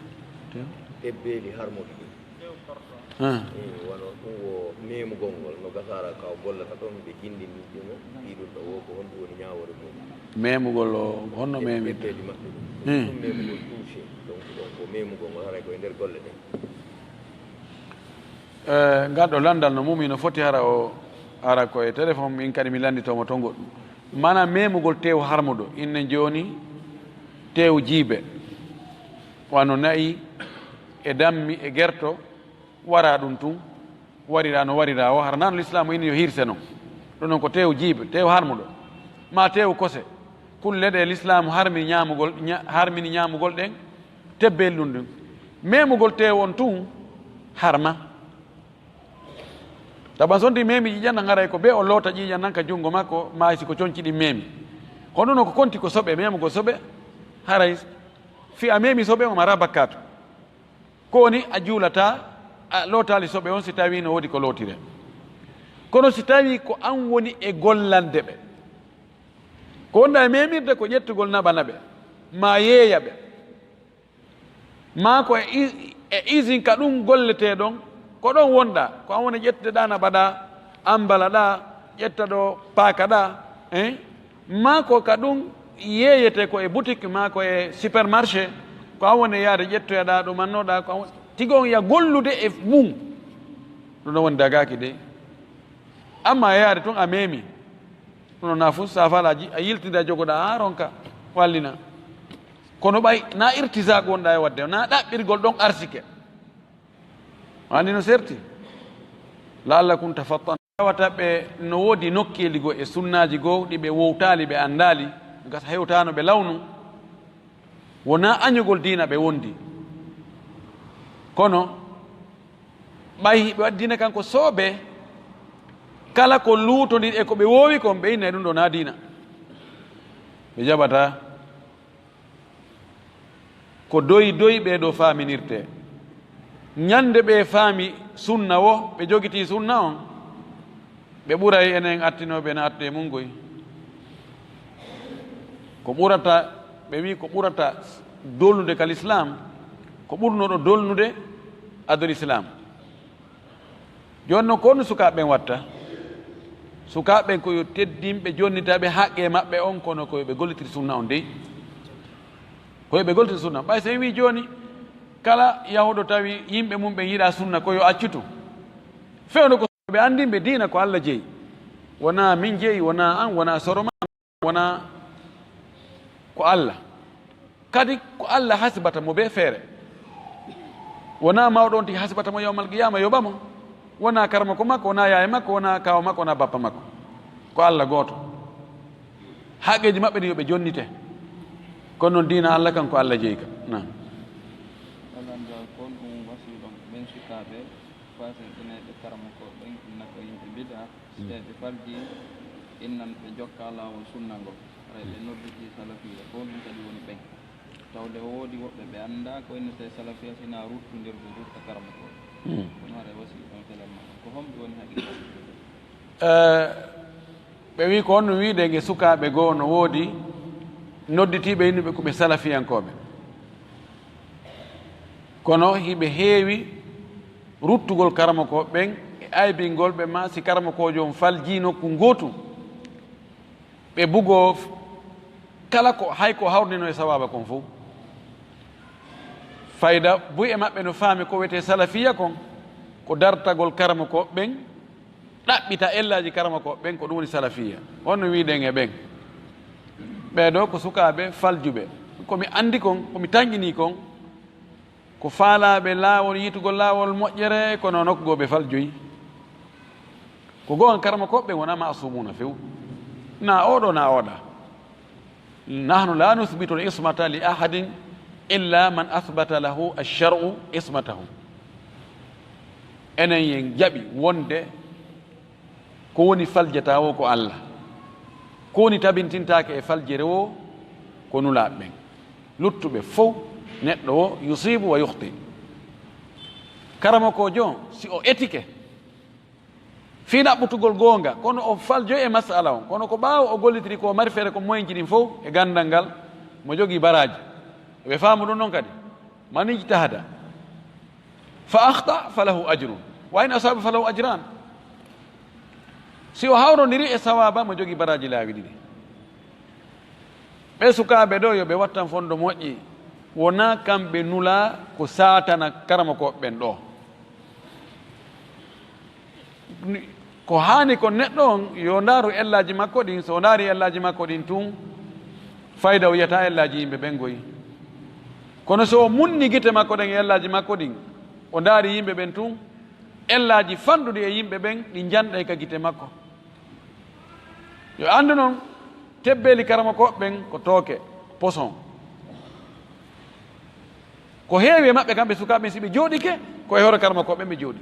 Tew? Tebbeeli harmuɗi ɗi. Ah. Eyi, wano ɗum wo memugol ngol no gasaara ka o gollata ɗon ɓe jindini ɗum ɗi ɗum ɗo wo ko honɗum woni ñaawoore mum. Memugol o, honno memi? Tebbeeli maɓɓe ɗum. Hmm. Ɗum memugol touché. Donc, donc ko memugol ngol haray ko e nder golle ɗen. Eh, ngal ɗo lanndal no mum ino foti hara o, hara ko e téléphone, min kadi mi lannditoo mo to goɗɗum. Maanaam memugol teew harmuɗo, inne jooni teew jiibe, wano na'i e dammi e gerto, wara ɗum tun, warira no warira o, hara nano Lislaamu inni yo hirse non. Ɗum non ko teew jiibe, teew harmuɗo, ma teew kose. Kulle ɗe Lislaamu harmini ñaamugol, ña-, harmini ñaamugol ɗen, tebbel ɗum ɗum. Memugol teew on tun harma. Taban sonti memi ƴiiƴan nan, haray ko be o loota ƴiiƴan nan ka junngo makko, maa si ko conci ɗin memi. Kono no ko konti ko soɓe, memugol soɓe, haray fi a memi soɓe, o mara bakkaatu. Ko woni a juulata, a lootaali soɓe on si tawi no woodi ko lootire. Kono si tawi ko an woni e gollande ɓe, ko wonɗa e memirde ko ƴettugol naɓa naɓe, maa yeeya ɓe. Maa ko e i-, e usine ka ɗum golletee ɗon, ko ɗon wonɗa, ko an woni ƴettude ɗa na mbaɗa, ambala ɗa, ƴetta ɗo paaka ɗa, hein? Maa ko ka ɗum yeeyetee ko e boutique, maa ko e supermarché, ko an woni yaade ƴettoya ɗa, ɗo mannoɗa, ko an woni, tigi on ya gollude e mum. Ɗum ɗon woni dagaaki de. Amma yaade tun a memi. Ɗum ɗon na fuu safala ji-, a yiltida jogoɗa haa ronka wallina. Kono ɓay na irtisaq wonɗa e waɗde, na ɗaɓɓirgol ɗon arsike. Anndi no serti. La'allakum tafattan. Tawata ɓe no woodi nokkeeli goo e sunnaaji goo ɗi ɓe wowtaali, ɓe anndaali, gasa hewtaano ɓe lawnu. Wonaa añugol diina ɓe wondi. Kono ɓay ɓe waɗi diina kan ko soobee, kala ko luutondir e ko ɓe woowi kon, ɓe inna e ɗum ɗo na diina. Ɓe jaɓataa. Ko doy doy ɓee ɗoo faaminirtee. Ñande ɓe faami sunna wo, ɓe jogitii sunna on, ɓe ɓuray enen attinooɓe ene attu e mun koy. Ko ɓurata, ɓe wi'i ko ɓurata dolnude ka Lislaam, ko ɓurnoɗo dolnude adul Islaam. Jooni noon, ko honno sukaaɓe ɓen watta? Sukaaɓe ɓen ko yo teddinɓe, jonnitaaɓe haqqe maɓɓe on, kono ko yo ɓe gollitir sunna on dey. Ko yo ɓe gollitir sunna. Ɓay so en wii jooni, kala yahuɗo tawi yimɓe mum ɓen yiɗaa sunna, ko yo accu tun. Fewndo ko ɓe anndinɓe diina ko Alla jeyi. Wonaa min jeyi, wonaa an, wonaa soro ma. Wonaa ko Alla. Kadi ko Alla hasibata mo bee feere. Wonaa mawɗo on tigi hasibata mo yawmal qiyaama yoɓa mo. Wonaa karamoko makko, wonaa yaaya makko, wonaa kaaw makko, wonaa bappa makko. Ko Alla gooto. Haqqeeji maɓɓe ɗin yo ɓe jonnite. Kono noon diina Alla kan ko Alla jeyi ka. Naam. Alan Ba, kon ɗum wasiɗon ɓen sukaaɓe fasentinayɓe karamoko ɓen inna ko yimɓe bid'a. Ɓe farji innan ɓe jokka laawol sunna ngol. Haray ɓe nodditii salafiyya, ko ɗum kadi woni ɓen. Tawde o woodi woɓɓe ɓe anndaa ko innetee salafiyya, sinaa ruttondirde rutta karamokooɓe. Hmm. Kono haray wasi ɗon felan ma. Ko homɓe woni haqiiqa? Eh, Ɓe wi ko honno wiide nge sukaaɓe goo no woodi nodditiiɓe innuɓe ko ɓe salafiyankooɓe. Kono hiɓe heewi ruttugol karamokooɓe ɓen e aybingol ɓe, ma si karamokoojo on faljii nokku ngootu, ɓe bugoo f-, kala ko, hay ko hawrnino e sawaaba kon fow. Fayda buy e maɓɓe no faami ko wiyetee salafiya kon, ko dartagol karamokooɓe ɓen, ɗaɓɓita ellaaji karamokooɓe ɓen, ko ɗum woni salafiya. Honno wiiden e ɓen? Ɓee ɗoo ko sukaaɓe faljuɓe. Ko mi anndi kon, ko mi tanƴinii kon, ko faalaaɓe laawol, yiitugol laawol moƴƴere, kono nokku goo ɓe faljoyi. Ko goonga, karamokooɓe ɓen wonaa maasumuuna few. Na oo ɗoo, na oo ɗaa. Nahnu la nuthbitu al-ismata li ahadin illa man athbata lahu ash-shar'u ismatahu. Enen en jaɓi wonde ko woni faljataa woo ko Allah. Ko woni tabintintaake e faljere woo ko Nulaaɓe ɓen. Luttuɓe fow, neɗɗo woo yusibu wa yukhti. Karamokoojo on, si o etike fii ɗaɓɓutugol goonga, kono o faljoyi e masala on, kono ko ɓaawo o gollitiri ko o mari feere ko moyenji ɗin fow e ganndal ngal, mo jogii baraaji. Ɓe faamu ɗum non kadi. Man ijtahada fa akhta falahu ajrun, wa in asaba falahu ajran. Si o hawrondiri e sawaaba, mo jogii baraaji laawi ɗiɗi. Ɓee sukaaɓe ɗoo, yo ɓe wattan fondo moƴƴi, wonaa kamɓe nulaa ko saatana karamokooɓe ɓen ɗoo. Ni-, ko haani kon, neɗɗo on yo ndaaru ellaaji makko ɗin. So o ndaari ellaaji makko ɗin tun, fayda o yiyata ellaaji yimɓe ɓen goy. Kono so o munni gite makko ɗen e ellaaji makko ɗin, o ndaari yimɓe ɓen tun, ellaaji fanɗuɗi e yimɓe ɓen ɗi njanɗay ka gite makko. Yo anndu non, tebbeeli karamokooɓe ɓen ko tooke, poson. Ko heewi e maɓɓe kamɓe sukaaɓe ɓen, si ɓe jooɗike, ko e hoore karamokooɓe ɓen ɓe jooɗi.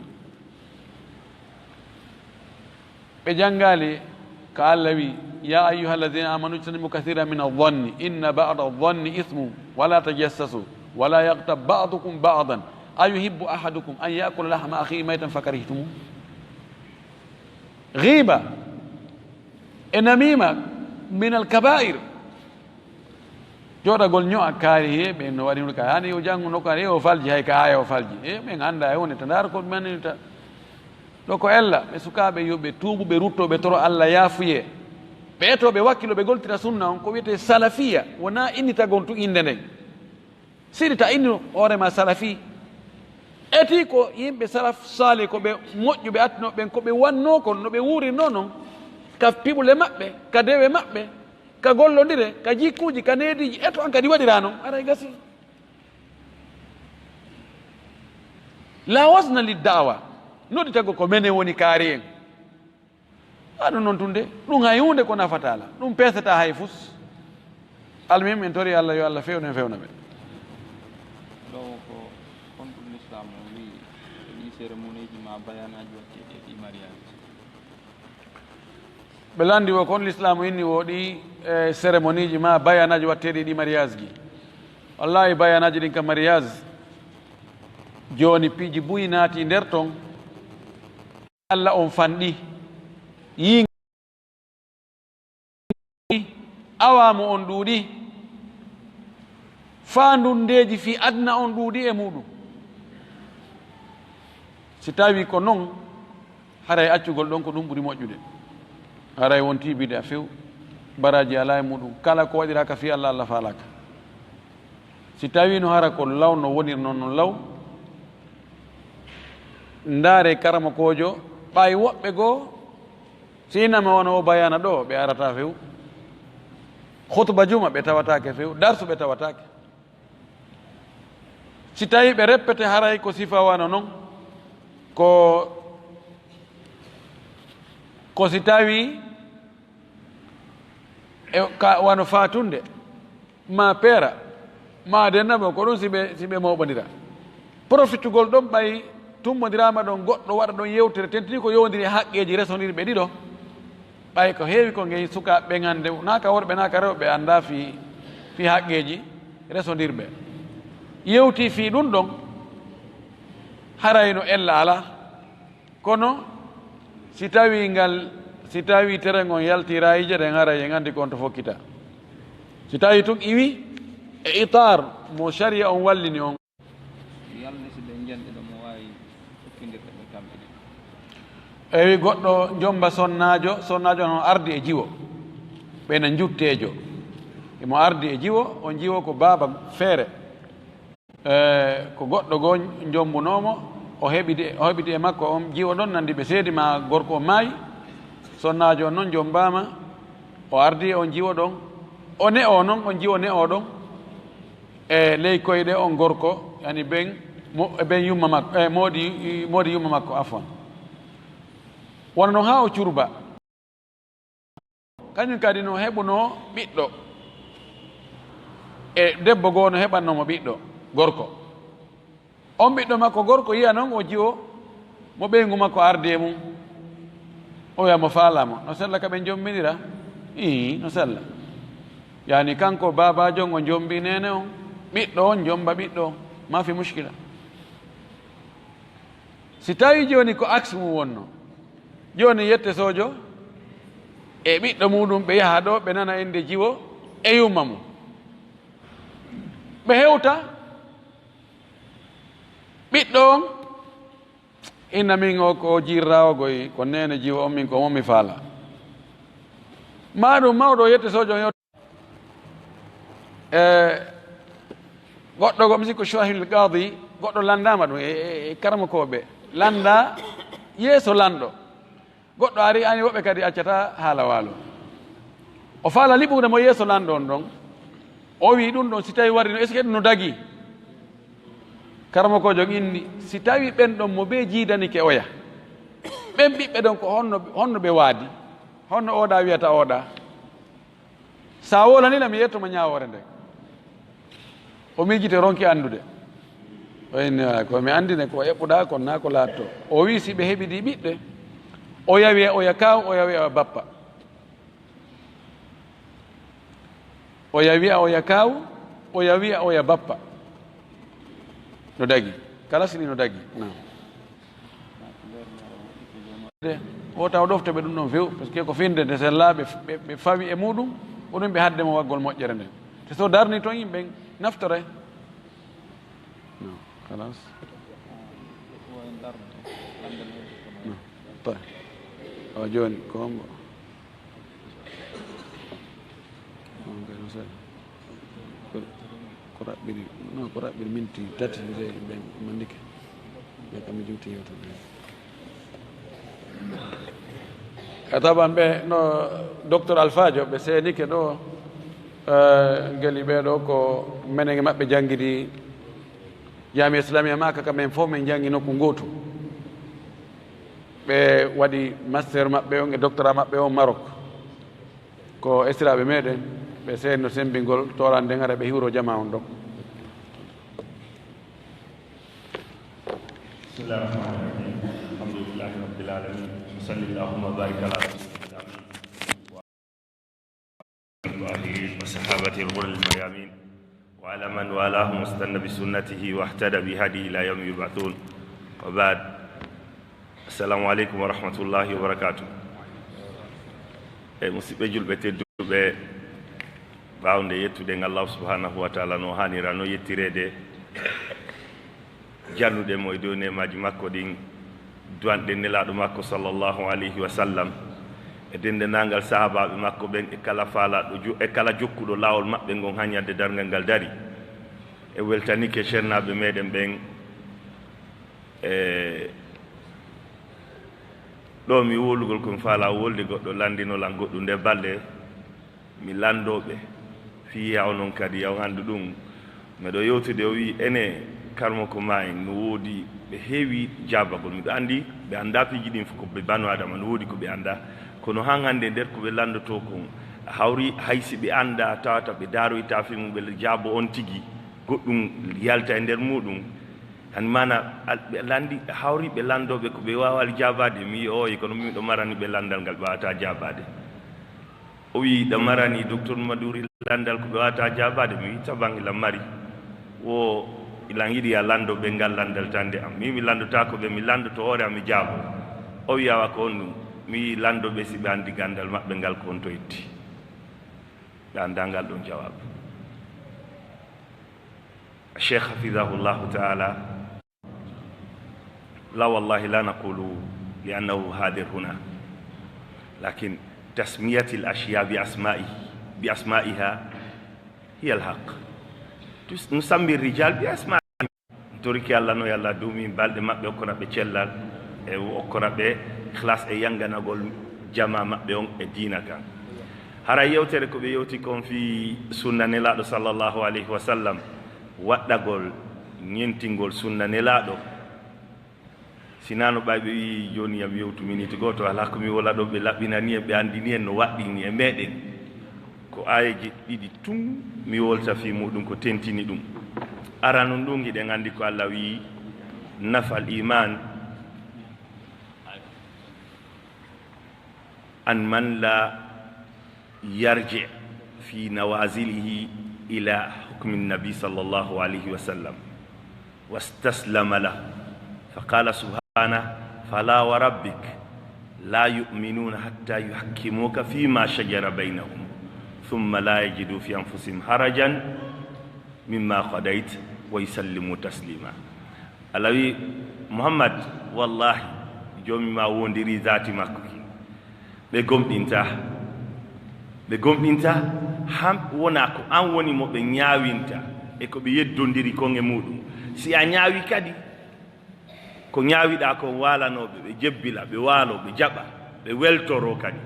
Ɓe janngaali ka Allah wi, "Ya ayyuha alladhina amanu ijtanibu kathiran min adh-dhanni inna ba'da adh-dhanni ithmun, wa la tajassasu, wa la yaghtab ba'dukum ba'dan, ayuhibbu ahadukum an ya'kula lahma akhihi maytan fakarihtumuh." Ghiba e namima min al-kaba'ir. Jooɗagol ño'a kaari, he, ɓen no waɗi hunde ka, hani o janngu nokku, hari o falji, hay ka aaya o falji. E, ɓen annda e hunde, ta ndaar ko ɗum mani ta. Ɗo ko ella, ɓe sukaaɓe yo ɓe tuubu, ɓe rutto, ɓe toro Allah yaafuyee. Ɓe eto, ɓe wakkilo, ɓe goltira sunna on, ko wiyetee salafiya, wonaa innitagol tun innde nden. Siri ta inni hoore ma salafi. Eti ko yimɓe salaf saalih, ko ɓe moƴƴuɓe attinooɓe ɓen, ko ɓe wannoo kon, no ɓe wuurirnoo non, ka piɓule maɓɓe, ka dewe maɓɓe, ka gollondire, ka jikkuuji, ka neediiji, eto an kadi waɗiraa non, aray gasi. La wazna lid da'wa, nodditagol ko menen woni kaari en. A ɗum noon tun de, ɗum hay huunde ko nafataa la, ɗum peesataa hay fus. Almuhim, en tori Allah, yo Allah fewnu en, fewna ɓe. Ɗo ko honɗum Lislaam o wi'i e ɗi cérémonieji ma bayanaaji waɗteeɗi e ɗi mariage? Ɓe lanndi wo kon Lislaam o inni wo ɗi, e, cérémonieji ma bayanaaji waɗteeɗi e ɗi mariage ji. Wallahi, bayanaaji ɗin ka mariage, jooni piiji buy naati nder ton. Allah on fanɗi. Yii awamu on ɗuuɗi. Faandundeeji fii aduna on ɗuuɗi e muɗum. Si tawi ko non, haray accugol ɗon ko ɗum ɓuri moƴƴude. Haray wontii bid'a few, baraaji alaa e muɗum. Kala ko waɗiraaka fii Allah, Allah faalaaka. Si tawi no hara ko law no wonir non, non law, ndaare karamokoojo, ɓay woɓɓe goo, si inama wano o bayana ɗo, ɓe arata few. Khutba juma ɓe tawataake few, darsu ɓe tawataake. Si tawi ɓe reppete, haray ko sifa wano non, ko, ko si tawi e ka wano faatunde, ma peera, ma dennamo, ko ɗum si ɓe, si ɓe mooɓondira. Profitugol ɗon ɓay tummondiraama ɗon, goɗɗo waɗa ɗon yewtere, tentini ko yowondiri e haqqeeji resondirɓe ɗiɗo. Ɓay ko heewi ko ngey sukaaɓe ɓen hannde, naa ka worɓe, naa ka rewɓe, anndaa fii, fii haqqeeji resondirɓe. Yewtii fii ɗum ɗon, haray no ella alaa. Kono si tawii ngal Si tawi tere ngon yalti rayiije ɗen, haray en anndi ko on to fokkita. Si tawi tun iwi e itar mo sharia on wallini on. Yalde si ɓe njanɗi ɗo mo waawi ukkindirde ɓe kamɓe ɗiɗo. Ewi goɗɗo jomba sonnaajo, sonnaajo on ardi e jiwo. Ɓeyna njutteejo. Imo ardi e jiwo, on jiwo ko baaba feere. Eh, ko goɗɗo goo jombunoomo, o heɓidi, o heɓidi e makko on jiwo ɗon, nandi ɓe seedi ma gorko o maayi, sonnaajo on non jombaama, o ardi e on jiwo ɗon, o ne'o non, on jiwo ne'o ɗon, e ley koyɗe on gorko, yani ben, mo, e ben yumma makko, e moodi, moodi yumma makko, afwan. Wano non haa o curba. Kañum kadi no heɓunoo ɓiɗɗo. E debbo goo no heɓannoo mo ɓiɗɗo gorko. On ɓiɗɗo makko gorko yiya non o jiwo mo ɓeyngu makko ardi e mum. O wiya mo faalaa mo. No sella ka ɓe jombinira? Ii, no sella. Yani kanko baabaajo on o jombi neene on. Ɓiɗɗo on jomba ɓiɗɗo on. Ma fi mushkila. Si tawi jooni ko aks mum wonno, jooni yette sojo e ɓiɗɗo muɗum ɓe yaha ɗo, ɓe nana innde jiwo e yumma mum. Ɓe hewta, ɓiɗɗo on, inna min o ko jiirra o goy, ko neene jiwo on, min ko mo mi faala. Ma ɗum mawɗo yette sojo on. E goɗɗo go, mi sikko Shahil Qadi, goɗɗo lanndaama ɗum e, e, e karamokooɓe. Lannda yeeso lanɗo. Goɗɗo ari, ani woɓɓe kadi accata haala waalo. O faala liɓude mo yeeso lanɗo on ɗon. O wii ɗum ɗon, si tawi wari no, est-ce que ɗum no dagi? Karamokoojo on inni, si tawi ɓen ɗon mo ɓe jiidanike oya, ɓen ɓiɓɓe ɗon ko honno, honno ɓe waadi? Honno oɗa wiyata oɗa? Sa wolani lam, mi yetto mo ñaawoore nde. O miijiti, ronki anndude. O inni, "Ah, ko mi anndine ko eɓɓuɗa kon, naa ko laatto." O wi'i, si ɓe heɓidi ɓiɓɓe, oya wi'a oya kaaw, oya wi'a oya bappa. Oya wi'a oya kaaw, oya wi'a oya bappa. No dagi. Kala sini no dagi. Naam. De, o taw ɗofte ɓe ɗum ɗon few, parce que ko finde nde sella, ɓe, ɓe, ɓe fawi e muɗum, ko ɗum ɓe hadde mo waggol moƴƴere nden. Te so darni toon yimɓe naftore. No, kalas. No, tawi. Awa jooni, ko hombo? On kay no seeɗa. Ko, ko raɓɓiri, non, ko raɓɓiri minti tati, ɓe, ɓe mannike. Ɓe kam mi juuti yewtude. A taban ɓe no docteur Alfajo, ɓe seenike ɗo, eh, ngeli ɓe ɗo ko menen e maɓɓe janngidi Jaamiya Islamiya Maka, ka men fof men janngi nokku ngootu. Ɓe waɗi master maɓɓe on e doctorat maɓɓe on Maroc. Ko esiraaɓe meɗen, ɓe seenno semmbingol toorande nden, hara ɓe hiwro jamaa on ɗon. بسم الله الرحمن الرحيم. الحمد لله رب العالمين. وصل اللهم وبارك على رسول الله وآله وصحابته الغر الميامين وعلى من والاهم واستن بسنته واهتدى بهديه إلى يوم يبعثون. وبعد. Assalamu aleykum wa rahmatullahi wa barakatuh. E musidɓe julɓe tedduɓe, ɓaawnde yettuɗen Allah subhanahu wa taala no haanira no yettireede, jannuɗen mo e dow neemaaji makko ɗin, duwanɗen Nelaaɗo makko sallallahu alayhi wa sallam, e denndaangal sahaabaaɓe makko ɓen, e kala faalaaɗo jo-, e kala jokkuɗo laawol maɓɓe ngon haa ñande darngal ngal dari. E weltanike ceernaaɓe meɗen ɓen, E ɗo mi wolugol ko mi faala wolde goɗɗo lanndino lan goɗɗum nde balɗe mi lanndoo ɓe fii yaw noon kadi yaw anndu ɗum. Miɗo yewtude o wi'i ene karmo ko maa en no woodi ɓe heewi jaabagol. Miɗo anndi ɓe anndaa piiji ɗin fof ko ɓe banu Adama no woodi ko ɓe anndaa. Kono haa hannde nder ko ɓe lanndotoo kon a hawri hay si ɓe anndaa tawata ɓe daaroytaa fii mum ɓe jaabo on tigi goɗɗum yalta e nder muɗum. Hani maana al-, ɓe lanndi, hawri ɓe lanndooɓe ko ɓe waawali jaabaade. Mi wi'i, "Ooyi, kono miɗo marani ɓe lanndal ngal ɓe waawataa jaabaade." O wi'i, "Ɗo marani Docteur Maduri lanndal ko ɓe waawataa jaabaade?" Mi wi'i, "Taban ila mari. Wo ilan yiɗi a lanndo ɓe ngal lanndal tan de am. Mi wi'i, mi lanndotaako ɓe, mi lanndoto hoore am, mi jaabo." O wi'i, "Awa ko on ɗum." Mi lanndo ɓe si ɓe anndi ganndal maɓɓe ngal ko honto yetti. Ɓe anndaa ngal ɗon jawaabu. Cheikh hafidahullahu taala, la wallahi la naqulu li annahu hadir huna, lakin tasmiyatil ashya bi asma'i, bi asma'iha hiya al haq. Tus-, nusammi rijal bi asma'i. Toriki Allah no yalla dumi balɗe maɓɓe, okkora ɓe cellal, e okkora ɓe ikhlas e yanganagol jama maɓɓe on e diina kan. Hara yewtere ko ɓe yewti kon fi sunna Nelaaɗo sallallahu alayhi wa sallam, waɗɗagol ñentingol sunna Nelaaɗo. Sinano ɓay ɓe wi joni yam yewtu miniti goto, ala ko mi wola ɗo, ɓe laɓɓinani en, ɓe andini en no waɗɗini e meɗen. Ko ayeje ɗiɗi tun mi wolta fi muɗum ko tentini ɗum. Aranun ɗum hiɗen andi ko Allah wi, nafal iman an man la yarji fi nawazilihi ila hukmi nabi sallallahu alayhi wa sallam wastaslama lahu. Faqala subhanahu, fala wa rabbik la yu'minuna hatta yuhakkimuka fima shajara baynahum thumma la yajidu fi anfusihim harajan mimma qadayt wa yusallimu taslima. Allah wi, Muhammad, wallahi, joomi ma wondiri zati makko ki. Ɓe gomɗinta. Ɓe gomɗinta, han wona ko an woni mo ɓe ñaawinta e ko ɓe yeddondiri kon e muɗum. Si a ñaawi kadi, ko ñaawiɗaa kon waalanooɓe, ɓe jebbila, ɓe waalo, ɓe jaɓa, ɓe weltoro kadi.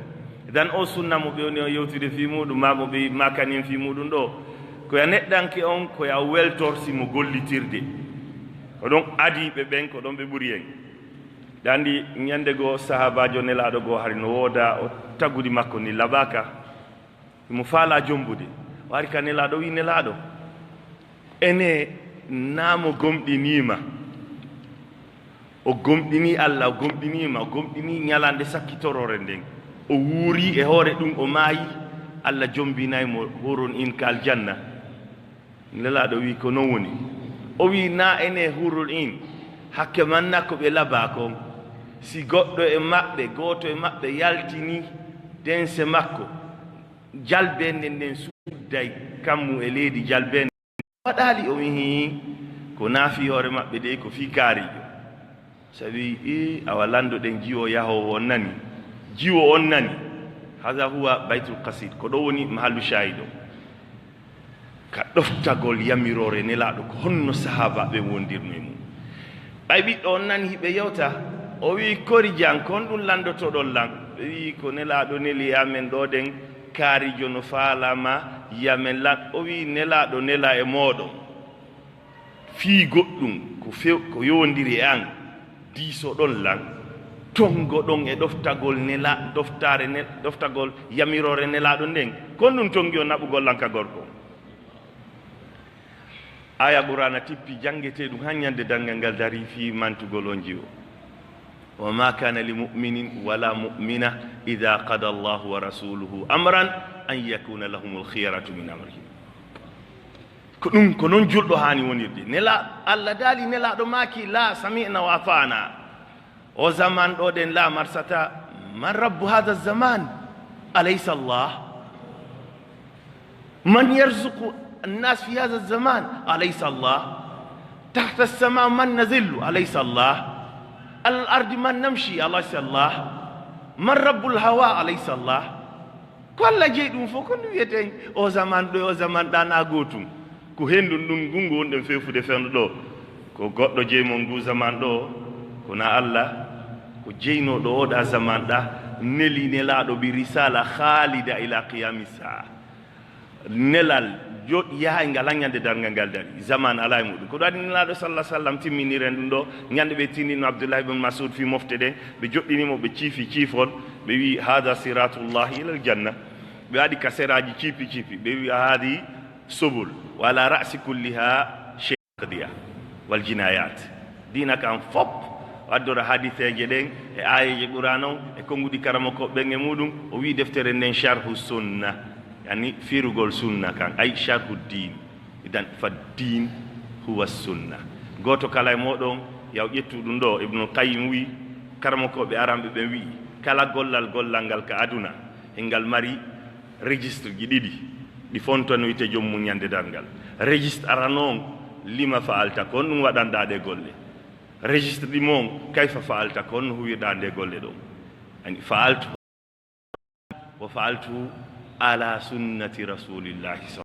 Dan o sunna mo ɓe woni o yewtude fii muɗum, ma mo ɓe makanin fii muɗum ɗo, ko ya neɗɗanke on, ko ya weltor si mo gollitirde. Ko ɗon adiiɓe ɓen, ko ɗon ɓe ɓuri en. Ɓe anndi ñannde goo sahaabaajo Nelaaɗo goo hari no wooda o tagudi makko ndi laɓaaka. Himo faalaa jombude. O ari ka Nelaaɗo, o wi'i, Nelaaɗo, ene naa mo gomɗiniima. O gomɗinii Alla, o gomɗiniima, o gomɗinii ñalaande sakkitoroore nden. O wuurii e hoore ɗum, o maayi. Alla jombinay mo huurun in ka aljanna. Nelaaɗo wi'i, ko non woni. O wi'i, naa ene huurun in, hakke man na ko ɓe labaa kon. Si goɗɗo e maɓɓe, gooto e maɓɓe yaltini dense makko, jalbeende nden sudday kammu e leydi, jalbeende waɗaali. O wi'i, hii, ko naafi hoore maɓɓe de, ko fii kaarijo. Sabi, i, awa lanndo ɗen jiwo yahoowo on nani. Jiwo on nani. Haza huwa baytul qasid. Ko ɗo woni mahallu shahid o. Ka ɗoftagol yamiroore Nelaaɗo, ko honno sahaabaaɓe wondirno e mum? Ɓay ɓiɗɗo on nani hiɓe yewta, o wi'i, kori jan, kon ɗum lanndotoɗon lan? Ɓe wi'i, ko Nelaaɗo neli e amen ɗo ɗen, kaarijo no faalaa ma yamen lan. O wi'i, Nelaaɗo nela e mooɗon fii goɗɗum, ko few-, ko yowondiri e an, diisoɗon lan, tongoɗon e ɗoftagol nela-, ɗoftaare ne-, ɗoftagol yamiroore Nelaaɗo nden, kon ɗum tongi on naɓugol lan ka gorko. Aya Qur'aana tippi, janngetee ɗum haa ñande darngal ngal darii fii mantugol on jiwo. Wa ma kana li mu'minin wala mu'mina idha qada Allahu wa rasuluhu amran an yakuna lahumul khiyaratu min amrihim. Ko ɗum, ko non julɗo haani wonirde. Nela-, Allah daali, Nelaaɗo maaki, la sami'na wa ata'na. O zaman ɗo ɗen laamarsata, man rabbu hadha zaman? Alaysa Allah? Man yarzuqu annas fi hadha zaman? Alaysa Allah? Tahta as-sama man nazillu? Alaysa Allah? Ala al-ardi man namshi? Alaysa Allah? Man rabbul hawa? Alaysa Allah? Ko Allah jeyi ɗum fof, ko ɗum wiyeten o zaman ɗo, o zaman ɗa na gootum. Ko henndun ɗum ngun ngonɗen feefude fewndo ɗo. Ko goɗɗo jeyi mon ngu zaman ɗo, ko na Allah, ko jeynooɗo o ɗa zaman ɗa, neli Nelaaɗo bi risala khalida ila qiyami saa. Nelal joɗ yahay ngal haa ñande darngal ngal dari. Zaman alaa e muɗum. Ko ɗum waɗi Nelaaɗo sallallahu alaihi wasallam timminiren ɗum ɗo, ñande ɓe tindino Abdullah ibn Mas'ud fii mofte ɗen, ɓe joɗɗini mo, ɓe ciifi ciifol, ɓe wi'i, "Hada siratullahi ilal janna." Ɓe waɗi ka seraaji ciipi ciipi, ɓe wi'i, "Hadi subul, wa ala ra'si kulliha shay'un qadiya wal jinayat." Diina kan fop, o addora hadiseeje ɗen e aayeeje Qur'aana on e konguɗi karamoko ɓen e muɗum, o wi'i deftere nden Sharhu Sunna, yani firugol sunna kan, ay sharhu diin. Idan, fa diin huwa sunna. Gooto kala e mooɗon, yaw ƴettu ɗum ɗo, Ibnul Qayyim wi'i, karamokooɓe aranɓe ɓen wi'i, Kala gollal gollal ngal ka aduna, hingal mari registre ji ɗiɗi, ɗi fontanoyte joom mum ñande darngal. Registre arano on, lima faalta ko honɗum waɗanɗaa ɗe golle. Registre ɗi mon, kayfa faalta ko honno huwirɗaa nde golle ɗon. Ani faaltu, wa faaltu ala sunnati rasulillahi